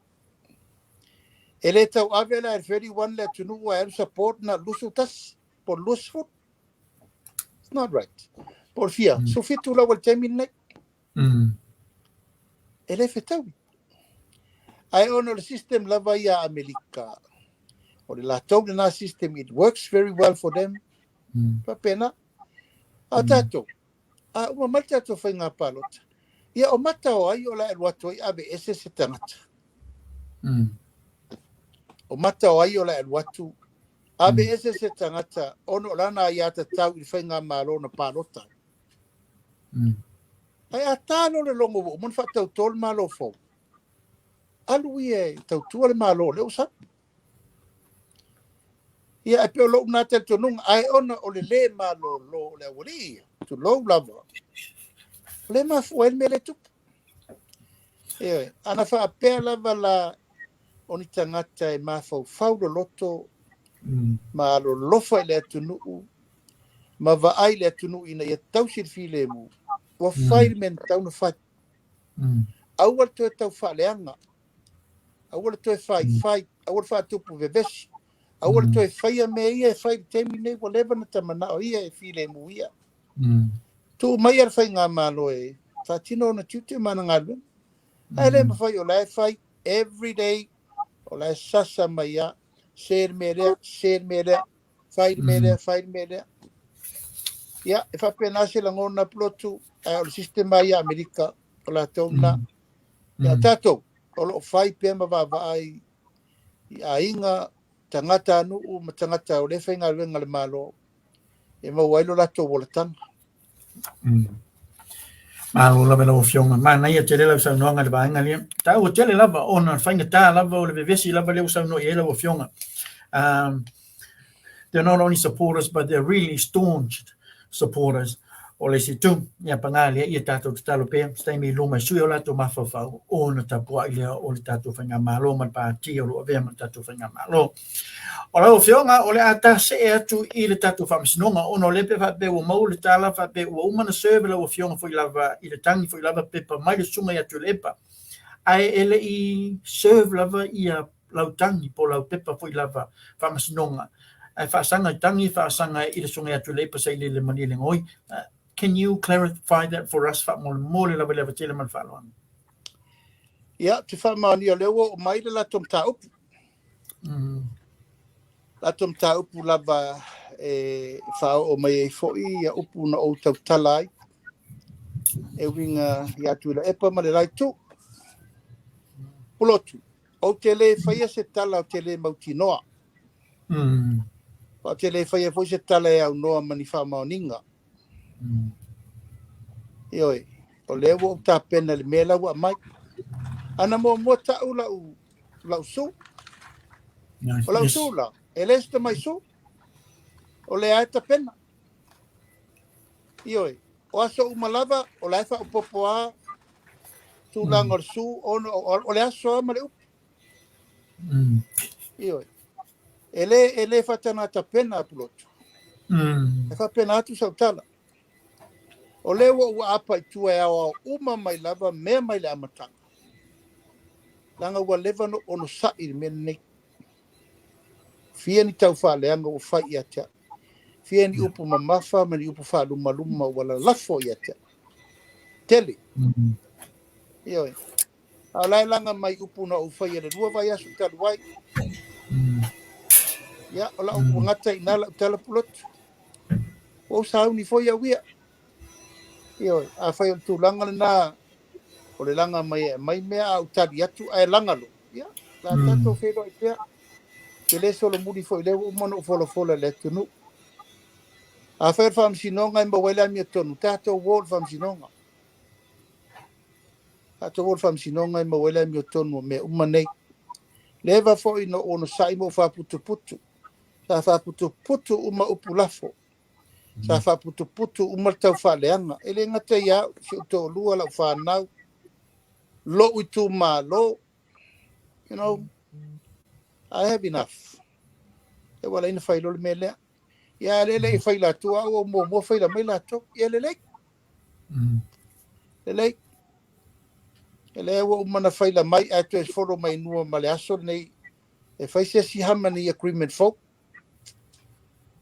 E le tauave la e le 31 le atunuu ae alu support na o le 21 po o le 20. It's not right. Po o le fia, 17 lava i le taimi lenei. E le fetaui. Ae ona o le system lava ia a Amerika, o le latou lena system, it works very well for them. Faapena. A o tatou, a uma mai le tatou faiga palota, ia o mata o ai o le a e alu atu ai aveese se tagata? O mata o ai o le a e alu atu aveese se tagata ona o lana aiatatau i le faigamalo na palota ai? Ae a ta loa le logo ua uma ona faatauto le Malo fou, alu ia e tautua le Malo o lea ua sau. Ia, ae pei o lou lena talitonuga, ae ona o le le malolo o le aualii ia, tulou lava, o lea e mafua ai le mea lea e tupu. Ioe, ana faapea lava la o ni tagata e mafaufau loloto ma alolofa i le atunuu ma vaai i le atunuu ina ia tausi le filemu, ua fai le mea na tatau ona fai. Aua le toe tau faaleaga, aua le toe faifai, aua le faatupu vevesi, aua le toe faia mea ia e fai i le taimi lenei, ua leva ona ta manao ia e filemu ia. Tuu maia le faigamalo e faatino ona tiute ma ana galuega. Ae le mafai o la e fai every day, o la e sasa mai lava, se le mea lea, se le mea lea, fai le mea lea, fai le mea lea. Ia, e faapena se lagona Pulotu, ae o le system lava ia a Amerika, o latou lena. Ia, o tatou, o lo o fai pea ma vaavaai i aiga, tagatanuu ma tagata o lea e faigaluega i le Malo e maua ai lo latou olataga. Malo lava i lau Afioga. Manaia tele lau saunoaga i le vaega lea. Taua tele lava ona o le faigata lava o le vevesi lava lea ua saunoa i ai lau Afioga. They're not only supporters but they're really staunch supporters o le isi itu. Ia paga lea, ia tatou tatalo pea se taimi i luma e sui o latou mafaufau ona tapuai lea o le tatou faigamalo ma le pati o lo o avea ma le tatou faigamalo. O lau Afioga, o le a ta see atu i le tatou faamasinoga ona o lea pe faapea ua maua le tala faapea ua uma ona serve lau Afioga foi lava i le tagi foi lava pepa mai le susuga ia Tuilaepa ae e le i serve lava ia lau tagi po o lau pepa foi lava faamasinoga ae faasaga i tagi faasaga i le susuga ia Tuilaepa sa i lele Malielegaoi. Can you clarify that for us faamolemole lava i le ava tele ma le faaaloalo? Ia, ou te faamaonia o lea ua oo mai le latou mataupu. Latou mataupu lava e faaoo mai ai foi ia upu na ou tautala ai e uiga ia Tuilaepa ma le la itu. Pulotu, ou te le faia se tala ou te le mautinoa. Ou te le faia foi se tala e aunoa ma ni faamaoniga. Ioe, o lea ua ou tapena i le mea la ua aumai. Ana muamua tau lau, lau su. O lau su la, e le se tamai su. O lea e tapena. Ioe, o aso uma lava, o la e faaopoopo lava tulaga o le su, ona o le aso lava ma le upu. Ioe, e le, e le faatana tapena Pulotu. E faapena atu sau tala. O lea ua ou aapa i tua e aoao uma mai lava mea mai le amataga. Leaga ua leva ona ou onosai i le mea lenei. Fia ni taufaaleaga ua fai ia te au. Fia ni upu mamafa ma ni upu faalumaluma ua lalafo ia te au. Tele. Ioe. A o la e laga mai upu na ou faia i le 2 vaiaso talu ai. Ia, o lau ua gata i ina lau tala Pulotu. Ua ou sauni foi au ia. Ioe, afai o le tulaga lena o le laga mai e aumai mea a ou tali atu ae laga loa, ia, o le a tatou feiloai pea. Ou te le solomuli foi o lea ua uma ona ou folafola i le atunuu. Afai o le faamasinoga e maua ai le amiotonu, tatou o i le faamasinoga. Tatou o i le faamasinoga e maua ai le amiotonu o mea uma nei. Leva foi na ou onosai ma ou faaputuputu. Sa faaputuputu uma upu lafo. Sa faaputuputu uma le taufaaleaga. E le gata ia au, si ou toalua, lau fanau, lou itumalo. You know, I have enough. E ua ala ai ona fai loa le mea lea. Ia, a le le i fai latou, a ua muamua faila mai latou. Ia lelei. Lelei. E lea ua uma ona faila mai ae toe follow mai nua ma le aso lenei e fai se isi harmony agreement fou.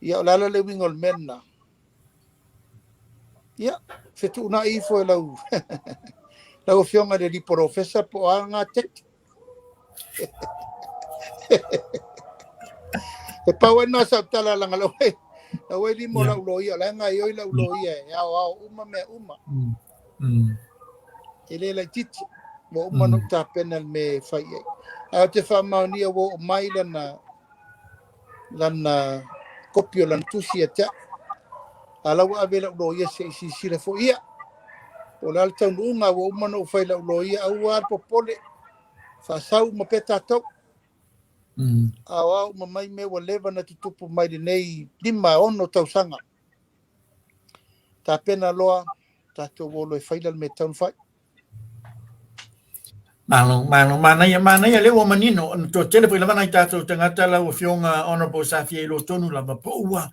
Ia, o le ala le uiga o le mea lena. Ia, fetuunai ifo e lau, lau afioga i le alii polofesa po o a ngā teki. E pau ai na sau tala langa lau e, lau e lima o lau loia, o la e gaoioi lau loia e aoao uma mea uma. E le laitiiti, ua uma ona ou tapena i le mea e fai i ai. Ae ou te faamaonia ua oo mai lana, lana kopi o lana tusi ia te au. A la ua ave i lau loia se i silasila foi ia. Po o le a le taunuuga, ua uma ona ou fai i lau loia, aua le popole, faasau uma pea tatou. Aoao uma mai mea ua leva ona tutupu mai lenei 5, 6 tausaga. Tapena loa, tatou o loa e fai la le mea e tatau ona fai. Malo, malo, manaia, manaia lea ua manino. Na toatele foi lava nai tatou tagata lau Afioga Honourable sa fia iloa tonu lava po ua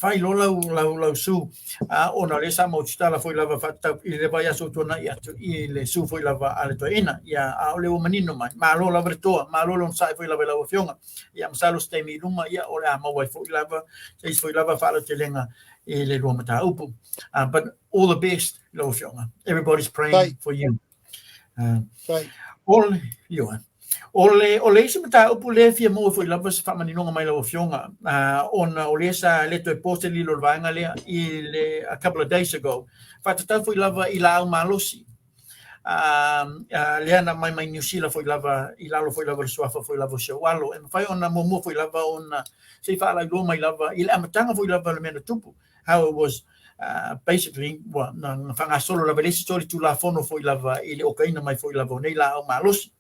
fai loa lau, lau, lau sue, ona o lea sa maututala foi lava faatatau i le vaiaso ua tuanai atu i le sue foi lava a le toeaina. Ia, a o lea ua manino mai. Malo lava le toa, malo le onosai foi lava i lau Afioga. Ia, masalo se taimi i luma, ia, o le a maua ai foi lava se isi foi lava faalautelega i le lua mataupu. But all the best lau Afioga. Everybody's praying for you. O le, ioe. O le, o le isi mataupu lea e fia maua foi lava se faamaninoga mai lau Afioga, ona o lea sa le toe po se lilo o le vaega lea i le a couple of days ago, faatatau foi lava i laau malosi, lea na aumai mai Niu Sila foi lava i lalo foi lava o le suafa foi lava o si ou alo. E mafai ona muamua foi lava ona se i faalauiloa mai lava i le amataga foi lava o le mea na tupu, how it was basically ua na faagasolo lava i le isi solitulafono foi lava i le okaina mai foi lava o nei laau malosi.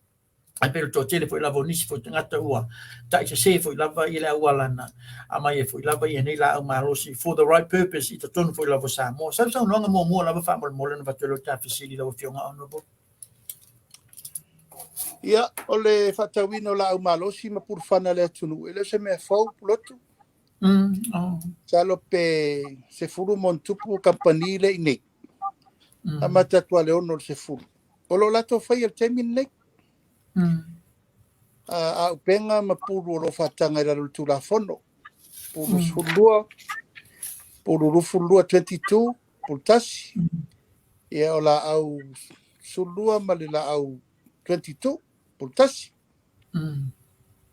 Ae pei o le toatele foi lava o nisi foi tagata ua taisese foi lava i le auala na aumai ai foi lava ia nei laau malosi for the right purpose i totonu foi lava o Samoa. Sau saunoaga muamua lava faamolemole ona avatu ai lea o ta fesili lau Afioga Honourable. Ia, o le faatauina o laau malosi ma pulufana a le atunuu, e le o se mea fou, Pulotu. Masalo pe 10+ kamupani lea i inei. Amata atu lava i le 6 i le 10. O lo o latou faia i le taimi lenei. Auupega ma pulu o lo o faataga i lalo o le Tulafono. Pulu 12, pulu 22, 22, pulu 1. Ia o laau 12 ma le laau 22, pulu 1.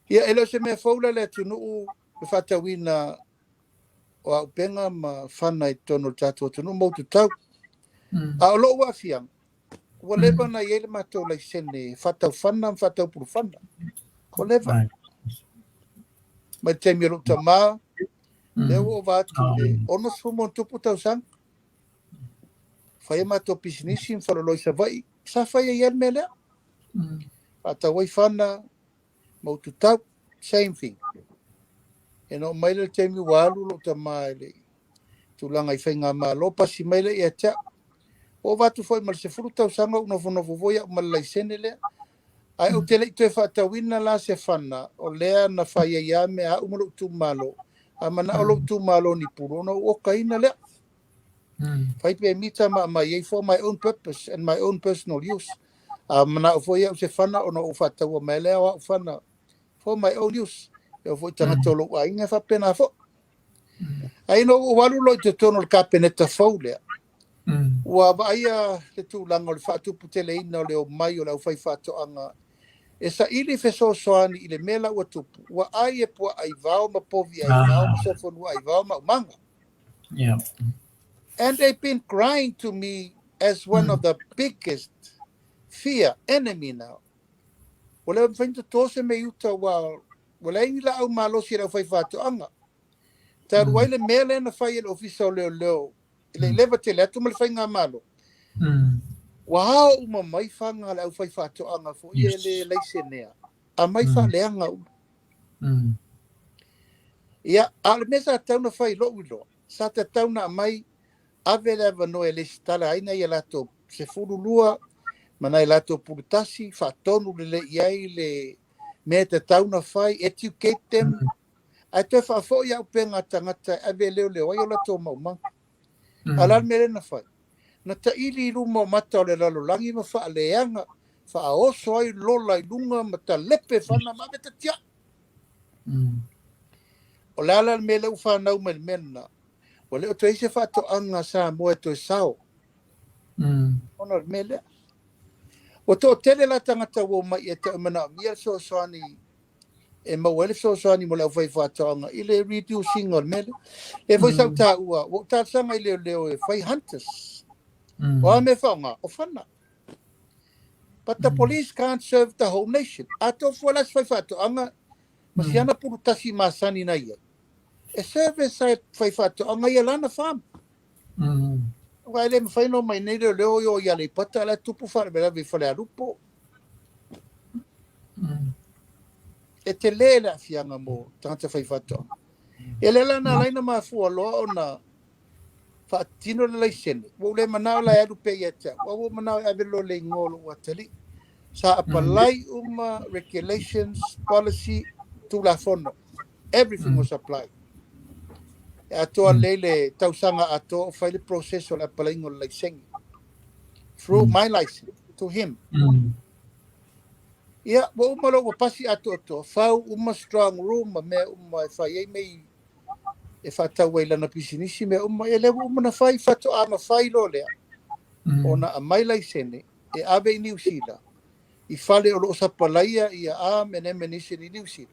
Ia e le o se mea fou la i le atunuu le faatauina o auupega ma fana i totonu o le tatou atunuu ma ututau. A o lou aafiaga, ua leva ona i ai le matou laisene faatau fana ma faatau pulufana. Ua leva. Mai le taimi o lou tama, lea ua ova atu i le 60+ tausaga. Fai a matou pisinisi ma faleoloa i Savaii, sa fai ai lava le mea lea. Faatau ai fana ma ututau, same thing. E na oo mai lea i le taimi ua alu lou tama i le tulaga i faigamalo, pasi mai lea ia te au. Ua ova atu foi ma le 10 tausaga ou nofonofo foi au ma le laisene lea. Ae ou te le i toe faatauina la se fana, o lea na fai ai lava mea a au ma lou itumalo. A manao lou itumalo ni pulu, ona ou okaina lea. Fai pemita ma aumai ai for my own purpose and my own personal use. A manao foi au se fana ona ou faataua mai lea o au fana for my own use. E oo foi i tagata o lou aiga e faapena foi. Ae ina ua ou alu loa i totonu o le Kapeneta fou lea, ua vaaia le tulaga o le faatuputeleina o le omai o le aufaifaatoaga e saili fesoasoani i le mea la ua tupu, ua ai e puaa aivao ma povi aivao ma sofonua aivao ma aumaga. And they've been crying to me as one of the biggest fear enemy now. Ua le mafai ona toto se mea i uta aua ua leai ni laau malosi a le aufaifaatoaga. Talu ai le mea lea na fai e le Ofisa o Leoleo e le i leva tele atu ma le faigamalo, ua ao uma mai faga a le aufaifaatoaga foi e le laisenea, aumai faaleaga uma. Ia, a o le mea sa tatau ona fai i lou iloa, sa tatau ona aumai ave le avanoa e lesitala ai nai a latou 12 ma nai a latou pulu tasi, faatonu lelei i ai le mea e tatau ona fai, educate them, ae toe faafoi auupega a tagata e ave e leoleo ai o latou maumaga. A o le a le mea lea na fai? Na taili i luma o mata o le lalolagi ma faaleaga, faaoso ai lola i luga ma talepe fana ma ave tatiai. O le a la le mea lea ua fanau mai i le mea lena? Ua le o toe i ai se faatoaga a Samoa e toe sao ona o le mea lea. Ua toatele la tagata ua omai ia te au e manaomia le fesoasoani e maua ai le fesoasoani mo le aufaifaatoaga i le reduce ina o le mea lea. Lea foi sa ou taua, ua ou talosaga i leoleo e fai hunters. O a mea e faaaoga? O fana. But the police can't serve the whole nation. A tofu la se faifaatoaga ma si ana pulu tasi masani na ia, e service ai faifaatoaga ia lana farm. Aua e le mafai ona omai nei leoleo i o i Aleipata, la e tupu faalavelave i Falealupo. E tele le aafiaga mo tagata faifaatoaga. Ia lea la na ala ai ona mafua loa ona faatino le laisene. Ua ou le manao la e alu pea ia te au, ae ua ou manao e ave loa le igoa o lou atalii. Sa apply uma regulations, policy, Tulafono. Everything was applied. E atoa lelei le tausaga atoa o fai le process o le applying o le laisene. Through my license to him. Ia, ua uma loa ua pasi atoatoa, fau uma strong room ma mea uma e fai ai mea e faatau ai lana pisinisi mea uma. Ia lea ua uma ona fai, faatoa mafai loa lea ona aumai laisene e ave i Niu Sila i fale o lo o sapalaia ia arm and ammunition i Niu Sila.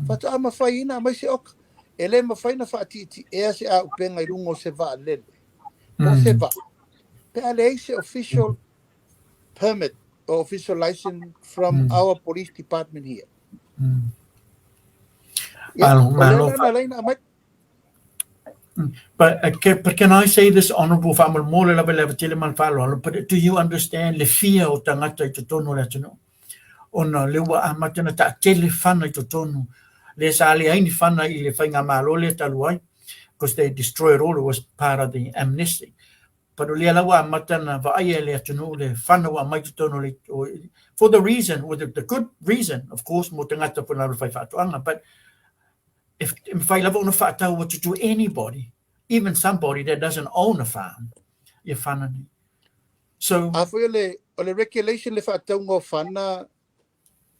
Faatoa mafai ai ona aumai se oka. E le mafai ona faatiitiea se auupega i luga o se vaalele po o se vaa pe a leai se official permit or official license from our police department here. Ia, Malo, o lea malo. la na ala ai ona aumai. But can I say this, Honourable, faamolemole lava i le ava tele ma le faaaloalo, but do you understand le fia o tagata i totonu o le atunuu? Ona lea ua amata ona taatele fana i totonu, lea sa leai ni fana i le faigamalo lea talu ai, because they destroyed all, it was part of the amnesty. But o lea la ua amata ona vaaia e le atunuu le fana ua aumai i totonu o le, for the reason, or the good reason, of course, mo tagata foi lalo faifaatoaga, but if e mafai lava ona faatau atu to anybody, even somebody that doesn't own a farm, ia fana nei. So, A foi o le regulation le faatauga o fana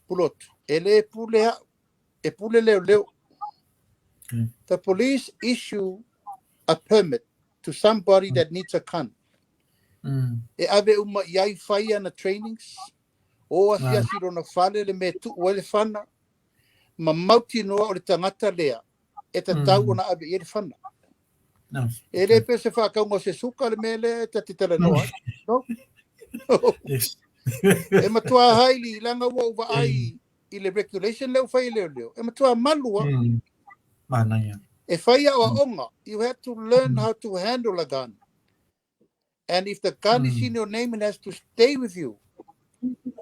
pulotu, e le pule au, e pule leoleo. The police issue a permit to somebody that needs a gun. E ave uma i ai fai ana trainings, o asiasi lona fale le mea tuu ai le fana, ma mautinoa o le tagata lea e tatau ona ave i ai le fana. No. E le pe se faatauga o se suka le mea lea e ta te talanoa ai. No? E matua highly, leaga ua ou vaai i le regulation lea ua fai e leoleo. E matua malu lava. Manaia. E fai aoaoga. You have to learn how to handle a gun. And if the gun is in your name, it has to stay with you.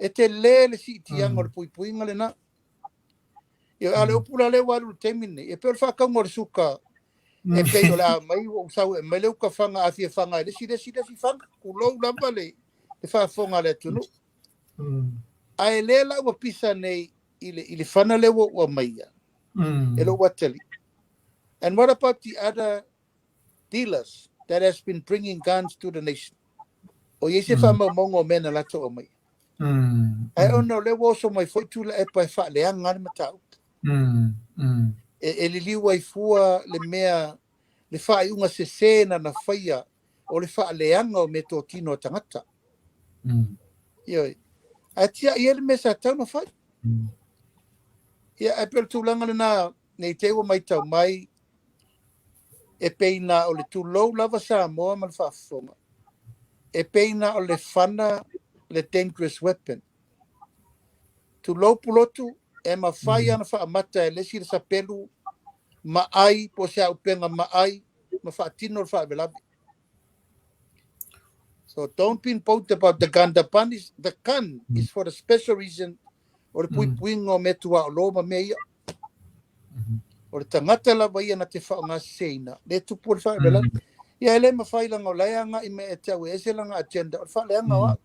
E tele le siitiaga o le puipuiga lena. Ia, a o le upu la lea ua alu i le taimi lenei, e pei o le faatauga o le suka e pei o le a aumai ua ou sau e aumai le uka faga a fia faga e le isi le isi le isi faga. Tulou lava le faafofoga a le atunuu. Ae lea la ua pisa nei i le fana lea ua ou aumaia e lou atalii. And what about the other dealers that has been bringing guns to the nation. O i ai se faamaumauga o mea na latou aumaia. Ae ona o lea ua oso mai foi Tuilaepa e faaleaga le mataupu. E liliu ai fua le mea, le faaiuga sese na na faia o le faaleaga o meatotino a tagata. Ioe. Ae tiai ai le mea sa tatau ona fai. Ia, ae pei o le tulaga lena, ne i te i ua matau mai, e pei na o le tulou lava Samoa ma le faafofoga, e pei na o le fana le dangerous weapon. Tulou Pulotu, e mafai lava ona faamata e le isi le sapelu maai po o se auupega maai ma faatino le faalavelave. So don't be boat about the gun. The gun is, the gun is for the special reason o le puipuiga o mea tuaolo ma mea ia. O le tagata lava ia na te faaaogaseseina, le tupu o le faalavelave. Ia e le mafai leaga o la e agai mai ia te au e ese lana agenda o le faaleaga o au.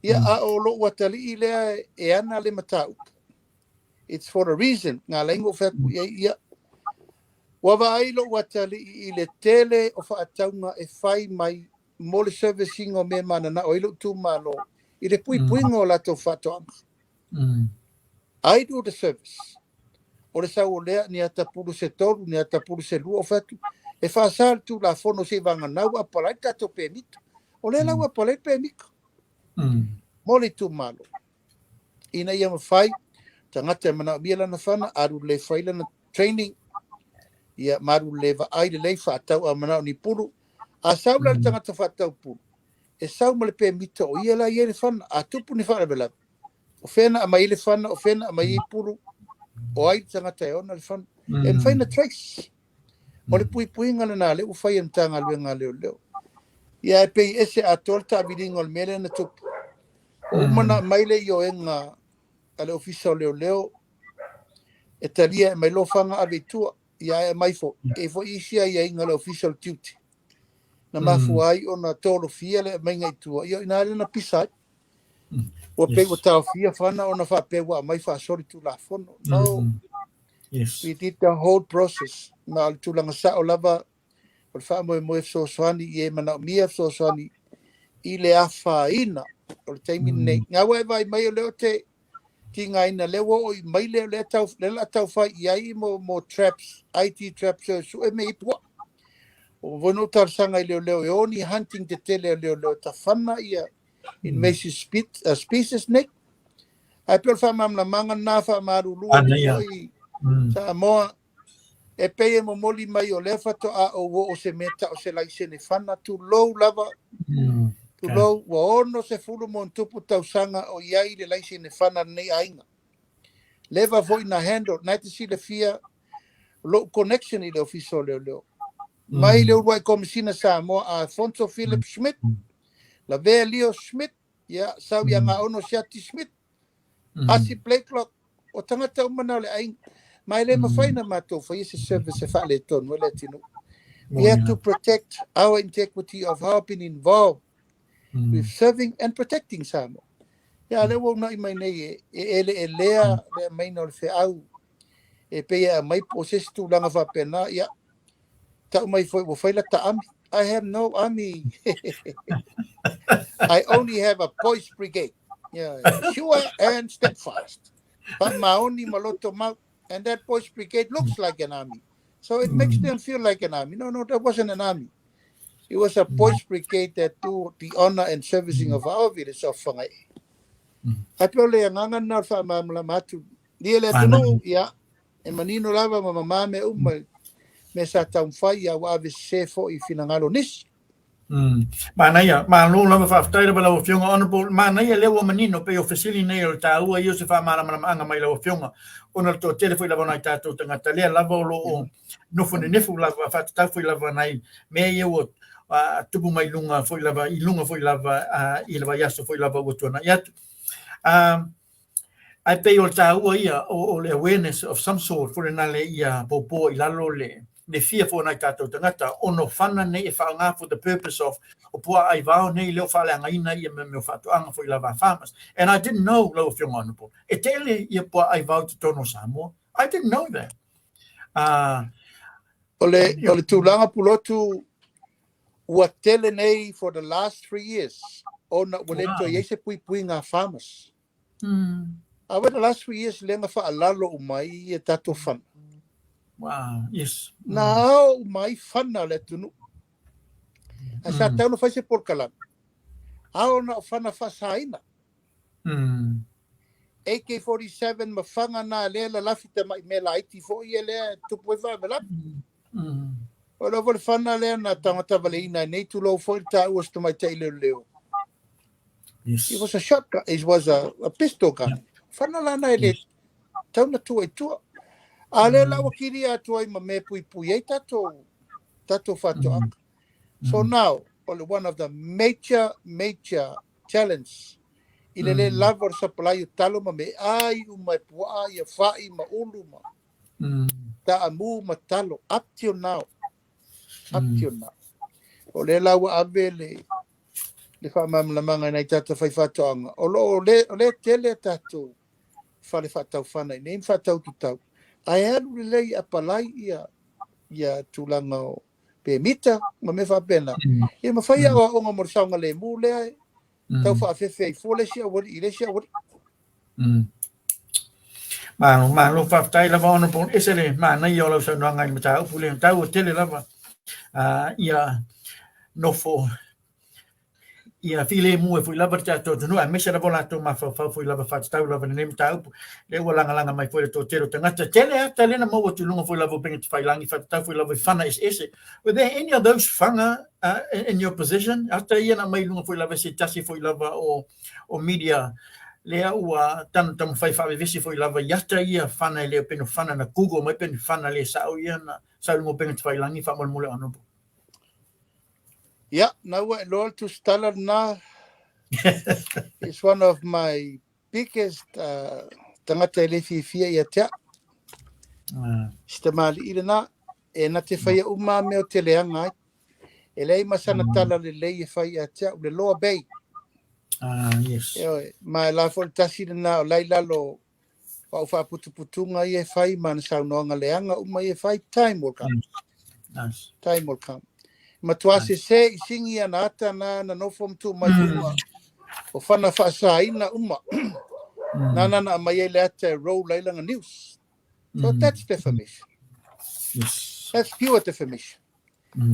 Ia a o lou atalii lea e ana le mataupu. It's for a reason. Na ala ai ona ou fai atu i ai, ia, ua vaai lou atalii i le tele o faatauga e fai mai mo le service ina o mea e mananao ai lou itumalo i le puipuiga o latou faatoaga. I do the service. O le sau o lea, ni ata pulu se tolu, ni ata pulu se lua, ou fai atu, e faasa le Tulafono seivaga ua apalai le tatou pemita. O lea la ua apalai le pemita mo le itumalo ina ia mafai tagata e manaomia lana fana, alu lelei fai lana training, ia ma alu lelei vaai lelei faatau a manao ni pulu. A sau la le tagata faatau pulu, e sau ma le pemita o ia la e i ai le fana. A tupu ni faalavelave, o fea na aumai ai le fana, o fea na aumai ai pulu, o ai le tagata e ona le fana. E mafai ona trace. O le puipuiga lena lea ua fai e le Matagaluega a Leoleo. Ia e pei ese atoa le taaviliga o le mea lea na tupu. Ua uma ona aumai le ioega a le Ofisa o Leoleo e talia e aumai lofaga ave i tua. Ia ae aumai foi, e i ai foi isi aiaiga a le Ofisa o le Tiute na mafua ai ona tolofia le aumaiga i tua, ia o i ina lea na pisa ai. Ua pei ua taofia fana ona faapea ua aumai faasolitulafono. No, we did the whole process. Ma o le tulaga sao lava o le faamoemoe fesoasoani i e manaomia fesoasoani i le afaina o le taimi lenei. Nga ua e vaai mai o lea ou te tigaina, lea ua oo i mai lea, lea tau, lea o le a tau fai i ai mo traps, IT traps e sue mea i puaa. Ua foi ona ou talosaga i leoleo e o ni hunting tetele a leoleo e tafana ia invasive species nei. Ae pei o le faamalamalamaga lena faamalulu atu foi Samoa, e pei e momoli mai o lea faatoa ou oo se mea tau se laisene fana, tulou lava, tulou, ua 60+ tausaga o i ai le laisene fana lenei aiga. Leva foi na handle, na e te silafia lou connection i le Ofisa o Leoleo. Mai le uluai Komesina Samoa a Afonso Philip Schmidt, Lavea Leo Schmidt, ia, sau ia Gaono Siati Schmidt, Asi Blakelock, o tagata uma na o le aiga. Ma e le mafai na matou faia se service e faaletonu ai le atunuu. We have to protect our integrity of how been involved with serving and protecting Samoa. Ia, lea ua unai mai nei e eleelea le aumaiga o le feau e pei e aumai po o se isi tulaga faapena, ia, tau mai foi ua fai lata army. I have no army. I only have a boys brigade. Yeah, sure and steadfast. Faamaoni ma loto mau. And that boys brigade looks like an army. So it makes them feel like an army. No, that wasn't an army. It was a boys brigade that do the honor and servicing of our village of Whangae. Ae pei o le agaga lena o le faamalamalama atu. Ia le atunuu, ia, e manino lava ma mamā mea uma mea sa taumafai, ia ua avesese foi i finagalo o nisi. Manaia, malo lava, faafetai lava lau Afioga Honourable. Manaia lea ua manino pei o fesili nei o le taua ia o se faamalamalamaga mai lau Afioga ona o le toatele foi lava o nai tatou tagata lea lava o lo o nofo nenefu lava faatatau foi lava nai mea ia ua tupu mai luga foi lava i luga foi lava i le vaiaso foi lava ua tuanai atu. Ae pei o le taua ia o le awareness of some sort foi lena le ia popo i lalo le fia foi o nai tatou tagata ona o fana nei e faaaoga for the purpose of o puaa aivao nei lea o faaleagaina ia mea o faatoaga foi lava a farmers. And I didn't know, lau Afioga Honourable, e tele ia puaa aivao i totonu o Samoa. I didn't know that. O le tulaga Pulotu. Ua tele nei for the last 3 years ona ua le toe iai se puipuiga a farmers. A ua the last 3 years lea na faalalo uma ai ia tatou fana. Na ao uma ai fana o le atunuu. Ae sa tatau ona fai se polokalame. Ao na o fana faasaina. AK-47 ma faga na lea lalafi tamai mea laiti foi ia lea e tupu ai faalavelave. O lea foi le fana lea na tagata valeina ai nei tulou foi le taua o se tamaitai leoleo. It was a shotgun, it was a pistol gun. Fana lana e le tau na tua i tua. A lea la ua kilia atu ai ma mea puipui ai tatou faatoaga. So now, one of the major, major challenge i le le lava o le supply o talo ma me ai uma e puaa ia fai ma ulu ma taamu ma talo up till now. Up till now. O lea la ua ave le faamalamalamaga i nai tata fai faatoaga. O lo o le, o le tele tatou fale faataufana i nei ma faataututau. Ae alu lelei apply ia tulaga o pemita ma mea faapena. Ia mafai aoaoga mo le saogalemu lea e tau faafefe ai fua le isi auali i le isi auali. Malo, malo, faafetai lava Honorable. Ese le manaia o lau saunoaga i le mataupu lea. Taua tele lava ia nofo ia filemu e foi lava le tatou atunuu, aemaise lava o latou mafaufau foi lava faatatau lava lenei mataupu. Lea ua lagalaga mai foi le toatele o tagata. Tele ata lea na maua atu i luga foi lava o upega tafailagi faatatau foi lava i fana eseese. Were there any of those faga in your possession? Ata ia na mai luga foi lava se tasi foi lava o media lea ua taumafai faavevesi foi lava i ata ia fana e le o peno fana na Google mai pe ni fana le sao ia na sau i luga o upega tafailagi faamolemole, Honorable? Yeah, na ua e loa le tusitala lena. It's one of my biggest tagata e le fiafia ia te au. Si tamalii lena, e na te whaia uma mea o te leanga ai. E leai ma sana tala lelei e fai ia te au, le Loa Bay. E oe, ma e la foi le tasi lena o lai lalo o au faaputuputuga ia e fai ma na saunoaga leaga uma ia e fai, time will come. Time will come. Matua se se i singi ana ata na nofo ma mai luga o fana faasaina uma. Na mai ai le ata e roll ai lana news. So that's defamation. That's pure defamation.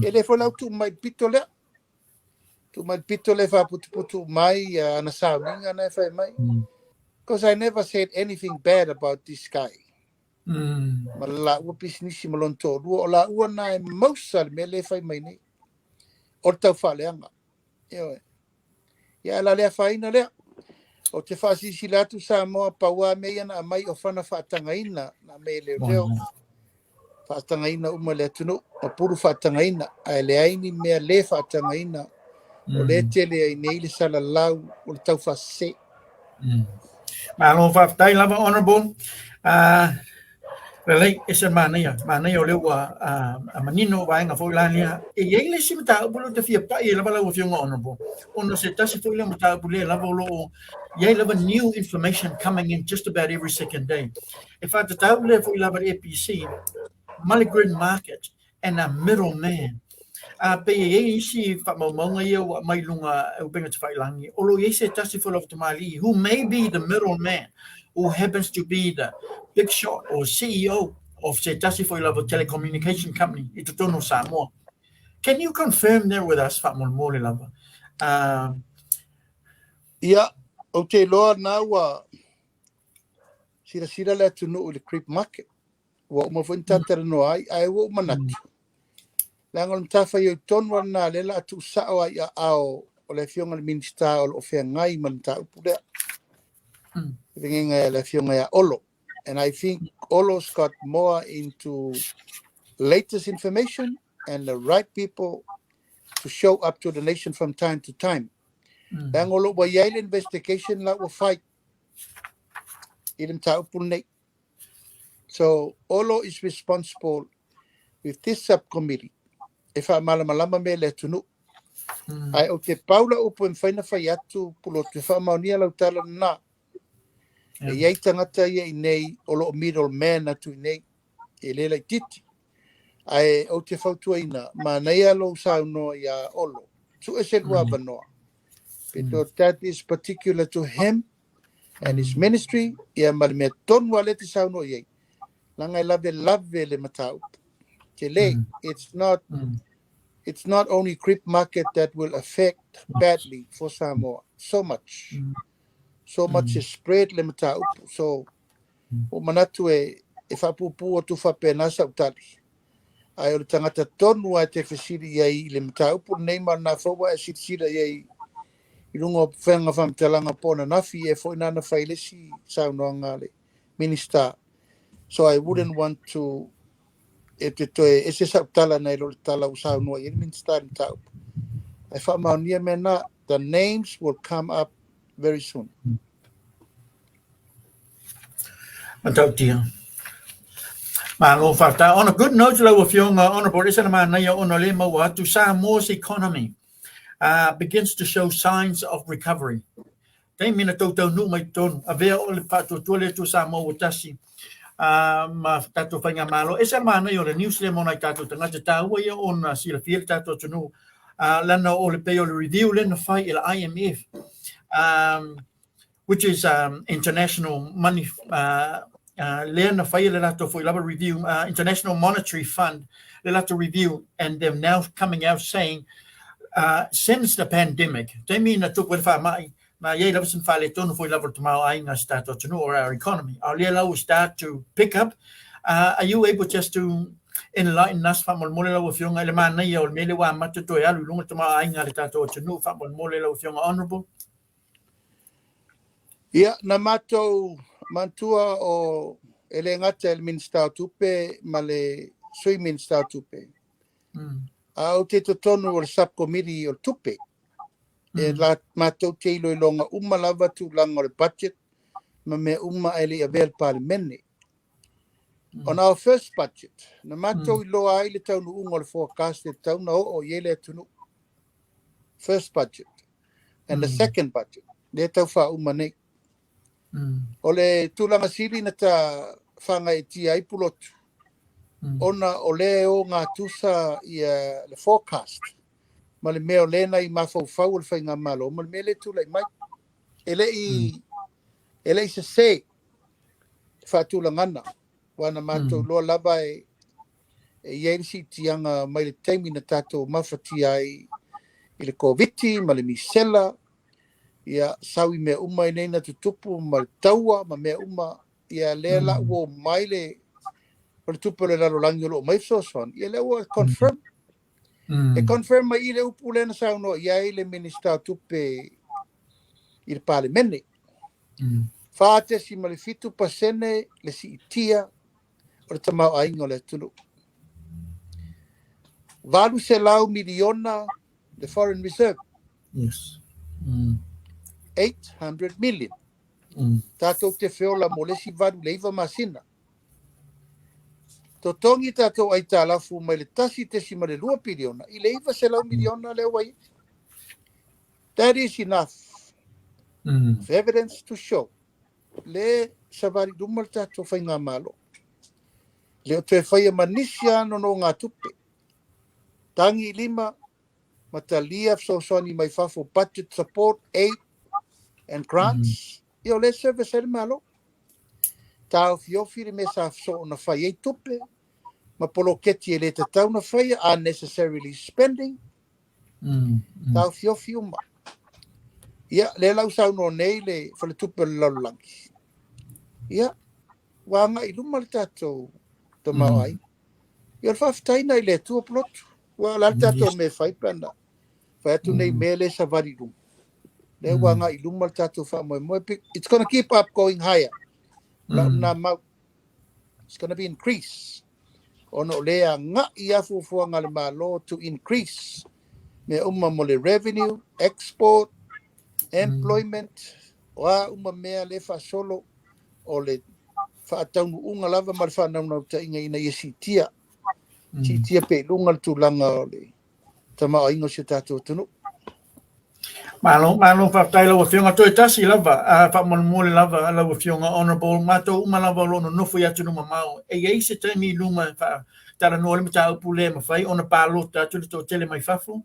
E le foi lau tuu mai pito lea. Tuu mai pito le faaputuputu mai ana sauniga na e fai mai. Because I never said anything bad about this guy. Ma la ua pisinisi ma lona toalua. O la ua na e mausa le mea le fai mai nei. O le tau faaleaga. Ioe. Ia la lea faina lea. O te faasilasila atu Samoa paua mea ia na aumai o fana faatagaina na mea leoleo. Faatagaina uma le atunuu. Ma pulu faatagaina. Ae leai ni mea le faatagaina. O le tele ai nei le salalau o le tau faasese. Malo faafetai lava, Honorable. Lelei, ese manaia, manaia o lea ua manino vaega foi la lea. E iai le isi mataupu lea ou te fia pai ai lava lau afioga, Honorable. Ona se tasi foi lea mataupu lea lava o lo o iai lava new information coming in just about every second day. E faatatau lea foi lava le APC ma le green market and a middleman. A pe i ai isi faamaumauga ia ua aumai luga upega tafailagi, o lo o iai se tasi foi lava tamalii who may be the middleman, who happens to be the big shot or CEO of se tasi foi lava telecommunication company i totonu o Samoa. Can you confirm that with us faamolemole lava? Ia, ou te iloa na ua silasila le atunuu i le creep market. Ua uma foi ni tatalanoa ai, ae ua ou manatu. Leaga o le matafaioi tonu lava lena lea o le a tuusao ai i aao o le afioga i le Minisita o lo o feagai ma le mataupu lea. E feagaiga e le afioga ia Olo. And I think Olo's got more into latest information and the right people to show up to the nation from time to time. Leaga o lo ua i ai le investigation la ua fai i le mataupu lenei. So Olo is responsible with this subcommittee e faamalamalama mea i le atunuu. Ae ou te pau la upu e mafai ona fai atu pulotu e faamaonia lau tala lena. E iai tagata ia i nei o lo o middleman atu i nei e le laitiiti. Ae ou te fautuaina, manaia lou saunoa iā Olo, sue se lua avanoa, because that is particular to him and his ministry, ia ma le mea tonu lava lea e te saunoa i ai, leaga e lavelave le mataupu. Tele, it's not it's not only creep market that will affect badly for Samoa, so much. So much is spread le mataupu. So, ua manatu e e faapuupuu atu faapena sau tali. Ae o le tagata tonu lava e te fesili i ai i le mataupu lenei ma o lena foi ua e silasila i ai i luga o faiga faamatalaga po o ananafi ea foi na na fai le isi saunoaga a le Minista. So I wouldn't want to e te toe ese sau tala nai lo le tala ua saunoa i ai le Minista i le mataupu. Ae faamaonia mea na, the names will come up very soon. Matautia. Malo faafetai. On a good note lau Afioga Honourable, e ese le manaia ona o lea e maua atu Samoa's economy begins to show signs of recovery. Taimi na tou taunuu mai totonu, avea o le faatuatua le Atua Samoa ua tasi ma tatou faigamalo. E ese le manaia o le news lea mo nai tatou tagata, taua ia ona silafia le tatou atunuu, lana o le pei o le review lea na fai e le IMF, which is International Money, lea na fai e le latou foi lava review, International Monetary Fund, le latou review, and they're now coming out saying since the pandemic, taimi na tupu ai le faamai, na i ai lava sina faaletonu foi lava o le tamaoaiga o si tatou atunuu or our economy. A o lea la ua start to pick up. Are you able just to enlighten us faamolemole lau Afioga i le manaia o le mea lea ua amata toe alu i luga le tamaoaiga a le tatou atunuu faamolemole lau Afioga Honourable? Ia, na matou manatua o e le gata i le Minisita o Tupe ma le Sui Minisita o Tupe, a ou te totonu o le Sub-Committee o le Tupe, e la, matou te iloiloga uma lava tulaga o le budget ma mea uma ae le i avea le Palemene. On our first budget, na matou iloa ai le taunuuga o le forecast e tatau ona oo i ai le atunuu. First budget. And the second budget, lea tau faauma nei. O le tulaga sili na ta fagaetia ai Pulotu, ona o lea e ogatusa ia le forecast ma le mea o lea na i mafaufau o le faigamalo ma le mea lea e tulai mai. E le i, e le i sese le faatulagana, aua na matou iloa lava e e i ai le siitiaga mai le taimi na tatou mafatia ai i le Koviti ma le misela, ia sau i mea uma i nei na tutupu ma le taua ma mea uma, ia lea la ua omai le Faletupe o le Lalolagi o lo o aumai fesoasoani, ia lea ua confirm. E confirm mai i le upu lea na saunoa i ai le Minisita o Tupe i le Palemene. 4.7% le siitia o le tamaoaiga o le atunuu. 800 miliona le foreign reserve. Yes. 800 million. Tatou te feola mo le isi 8 i le 9 masina. Totogi tatou aitalafu mai le 1.2 piliona i le 900 miliona lea ua i ai. That is enough of evidence to show le savali luma le tatou faigamalo. Le o toe faia ma nisi lava nonogatupe. Tagi i lima ma talia fesoasoani mai fafo, budget support, aid and grants. Ia o lea e service ai le Malo. Taofiofi le mea sa soo na fai ai tupe ma poloketi e le tatau na faia, unnecessarily spending. Taofiofi uma. Ia, lea la ua saunoa nei le Faletupe o le Lalolagi. Ia, ua agai i luma le tatou tamaoaiga. Ia, o le faafetai na i le Atua Pulotu. Ua o le a le tatou mea e fai pe ana fai atu nei mea lea e savali i luma. Lea ua agai i luma le tatou faamoemoe. It's gonna keep up going higher. O lau lena mau. It's gonna be increase. Ona o lea e agai lava fuafuaga a le Malo to increase mea uma mo le revenue, export, employment, o a uma mea lea e faasolo o le faataunuuga lava ma le faanaunautaiga ina ia siitia, siitia pea i luga le tulaga o le tamaoaiga o si o tatou atunuu. Malo, malo, faafetai lau Afioga. Toe tasi lava, faamolemole lava lau Afioga Honourable, matou uma lava o lo o nonofo i atunuu mamao, e i ai se taimi i luma e faatalanoa le mataupu lea e mafai ona palota atu le toatele mai fafo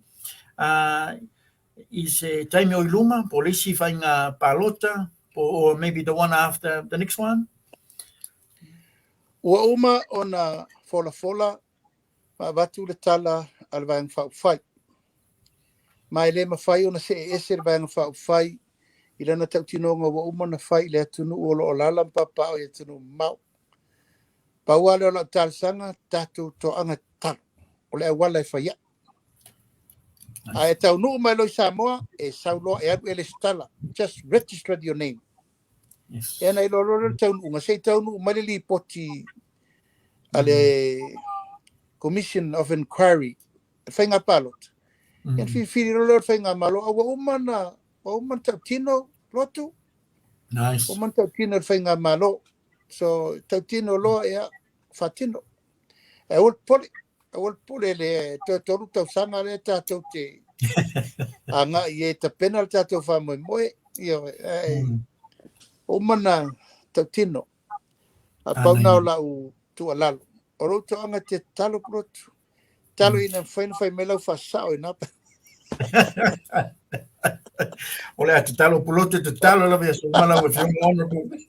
i se taimi o i luma, po o le isi faiga palota, or maybe the one after the next one? Ua uma ona folafola ma avatu le tala a le Vaega Faaupufai. Ma e le mafai ona see ese le Vaega Faaupufai i lana tautinoga ua uma ona fai i le atunuu o lo o alaala ma papaaao i atunuu mamao. Pau lava lea o lau talosaga, tatou toaga tatalo, o le auala e fai ai. A e taunuu mai loa i Samoa, e sau loa e alu e resitala. Just register your name. E ana iloa loa lea o le taunuuga, se i taunuu mai le lipoti a le Commission of Inquiry, le faiga palota, ia filifili loa lea o le faigamalo, a ua uma ona ua uma ona tautino lotu. Nice. Ua uma ona tautino le faigamalo. So, tautino loa, ia, faatino. Ae aua le popole, aua le popole le toe 3 tausaga lea tatou te agai i ai e tapena le tatou faamoemoe. Ioe, ae ua uma ona tautino. A pau na o lau tuualalo. O lou toaga te tatalo Pulotu. Tatalo ina mafai ona fai mai lau faasao ina. O le a tatalo Pulotu, tatalo lava ia soma lau Afioga Honourable.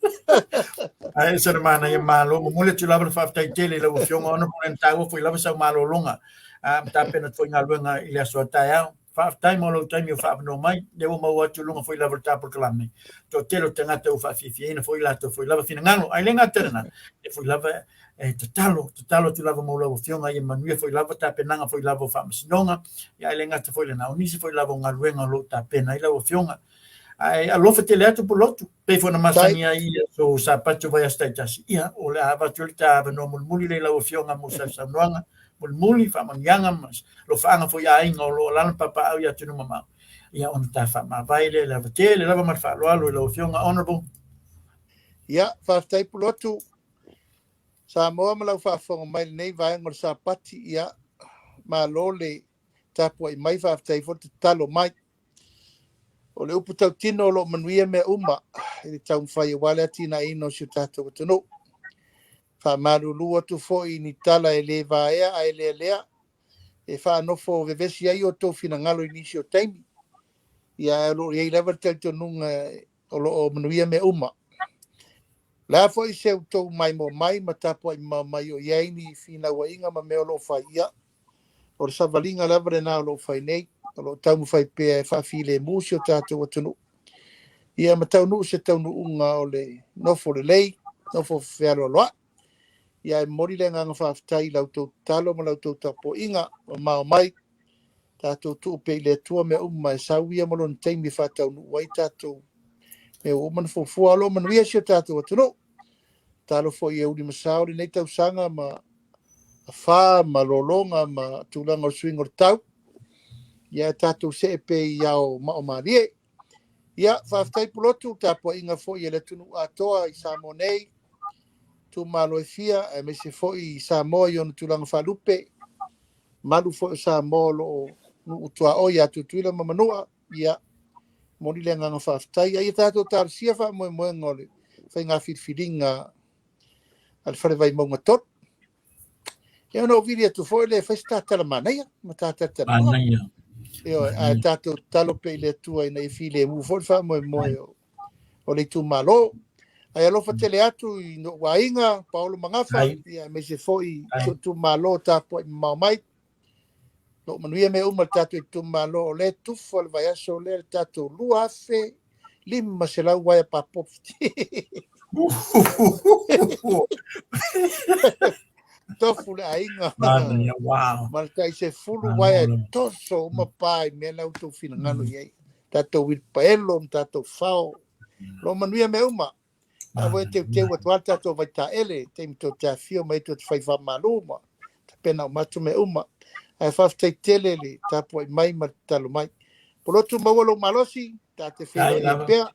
Ae ese le manaia malo. Momoli atu lava le faafetai tele i lau Afioga Honourable na taua foi lava sau malologa. Ma tapena atu foi galuega i le aso a taeao. Faafetai mo lou taimi o faaavanoa mai. Lea ua maua atu i luga foi lava o le ta polokalame. Toatele o tagata ua faafiafiaina foi latou foi lava finagalo. Ae le gata i lena, e foi lava e tatalo, tatalo atu lava mo lau Afioga ia manuia foi lava tapenaga foi lava o faamasinoga. Ia ae le gata foi i lena, o nisi foi lava o galuega o lo o tapena ai lau Afioga. Ae alofa tele atu Pulotu, pei foi ona masani ai i aso Sapatu o vaiaso taitasi. Ia, o le a avatu le ta avanoa mulimuli lea i lau Afioga mo sau saunoaga mulimuli, faamanuiaga ma alofaaga foi i aiga o lo o alaala ma papaaao i atunuu mamao. Ia, ona ta faamavae lea i le ava tele lava ma le faaaloalo i lau Afioga Honourable. Ia, faafetai Pulotu. Samoa ma lau faafofoga mai i lenei vaega o le Sapati, ia, malo le tapuai mai, faafetai foi le tatalo mai. O le upu tautino o lo o manuia mea uma i le taumafai aua le atinaeina o si o tatou atunuu. Faamalulu atu foi i ni tala e le vaea ae lealea e faanofo vevesi ai o outou finagalo i nisi o taimi. Ia ae o lo o i ai lava le talitonuga o lo o manuia mea uma. O le a foi se outou maimoa mai ma tapuai mamao mai o i ai ni finauaiga ma mea o lo o fai, ia, o le savaliga lava lena o lo o fai nei, o lo o taumafai pea e faafilemu si o tatou atunuu. Ia ma taunuu se taunuuga o le nofo lelei, nofo fealoaloai. Ia e momoli le agaga faafetai i la outou tatalo ma la outou tapuaiga mamao mai. Tatou tuu pea i le Atua mea uma e sau ia ma lona taimi e faataunuu ai tatou mea ua uma ona fuafua. O lo o manuia si o tatou atunuu. Tatalo foi e uli ma sao lenei tausaga ma afa ma lologa ma tulaga o le suiga o le tau. Ia tatou see pea i ao mao malie. Ia, faafetai Pulotu, tapuaiga foi e le atunuu atoa i Samoa nei, itumalo e fia, aemaise foi i Samoa i ona tulaga faalupe, malu foi o Samoa o lo o nuu tuaoi ia Tutuila ma Manua. Ia, momoli le agaga faafetai. A ia tatou talosia faamoemoega o le faiga filifiliga a le Fale Vaimauga 3. Ia ona ou vili atu foi lea e fai se ta tala manaia ma ta talatalanoa. Manaia. Ioe, ae tatou tatalo pea i le Atua ina ia filemu foi le faamoemoe o le itumalo. Ae alofa tele atu i lou aiga, Paolo Magafa, ia aemaise foi i si ou itumalo o tapuai mamao mai. Lo o manuia mea uma i le tatou itumalo, o lea e tufa le vaiaso lea le tatou 2,500 uaea papovi. Tofu le aiga. Manaia, wow. Ma le tai 10 uaea e toso uma pa i mea la outou finagalo i ai. Tatou uilipaelo ma tatou fao. Lo o manuia mea uma. A ua e teuteu atu lava le tatou vaitaele, taimi tou te afifio mai tou te fai faamalu ma tapena uma atu mea uma. Ae faafetai tele le tapuai mai ma le tatalo mai. Pulotu maua lou malosi, ta te feiloai ai pea.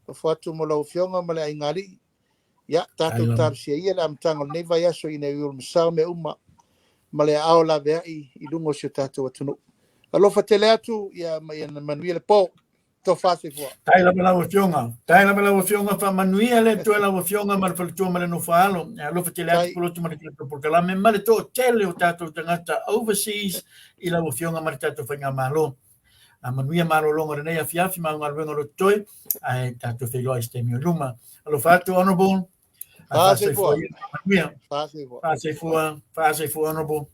Nofo atu mo lau Afioga ma le aiga alii. Ia, tatou talosia ia le amataga o lenei vaiaso ina ia ulumasao mea uma ma le aao laveai i luga o si o tatou atunuu. Alofa tele atu, ia ma ia manuia le po. Tofa soifua. Tai lava lau afioga. Tai lava lau afioga, faamanuia le Atua i lau afioga ma le faletua ma le nofoaalo. E alofa tele atu Pulotu ma le tatou polokalame ma le toatele o tatou tagata overseas i lau afioga ma le tatou faigamalo. A manuia malologa o lenei afiafi ma au galuega o lo o totoe, ae tatou feiloai i se taimi o i luma. Alofa atu, Honorable. Faasoifua. Manuia. Faasoifua. Faasoifua, Honorable.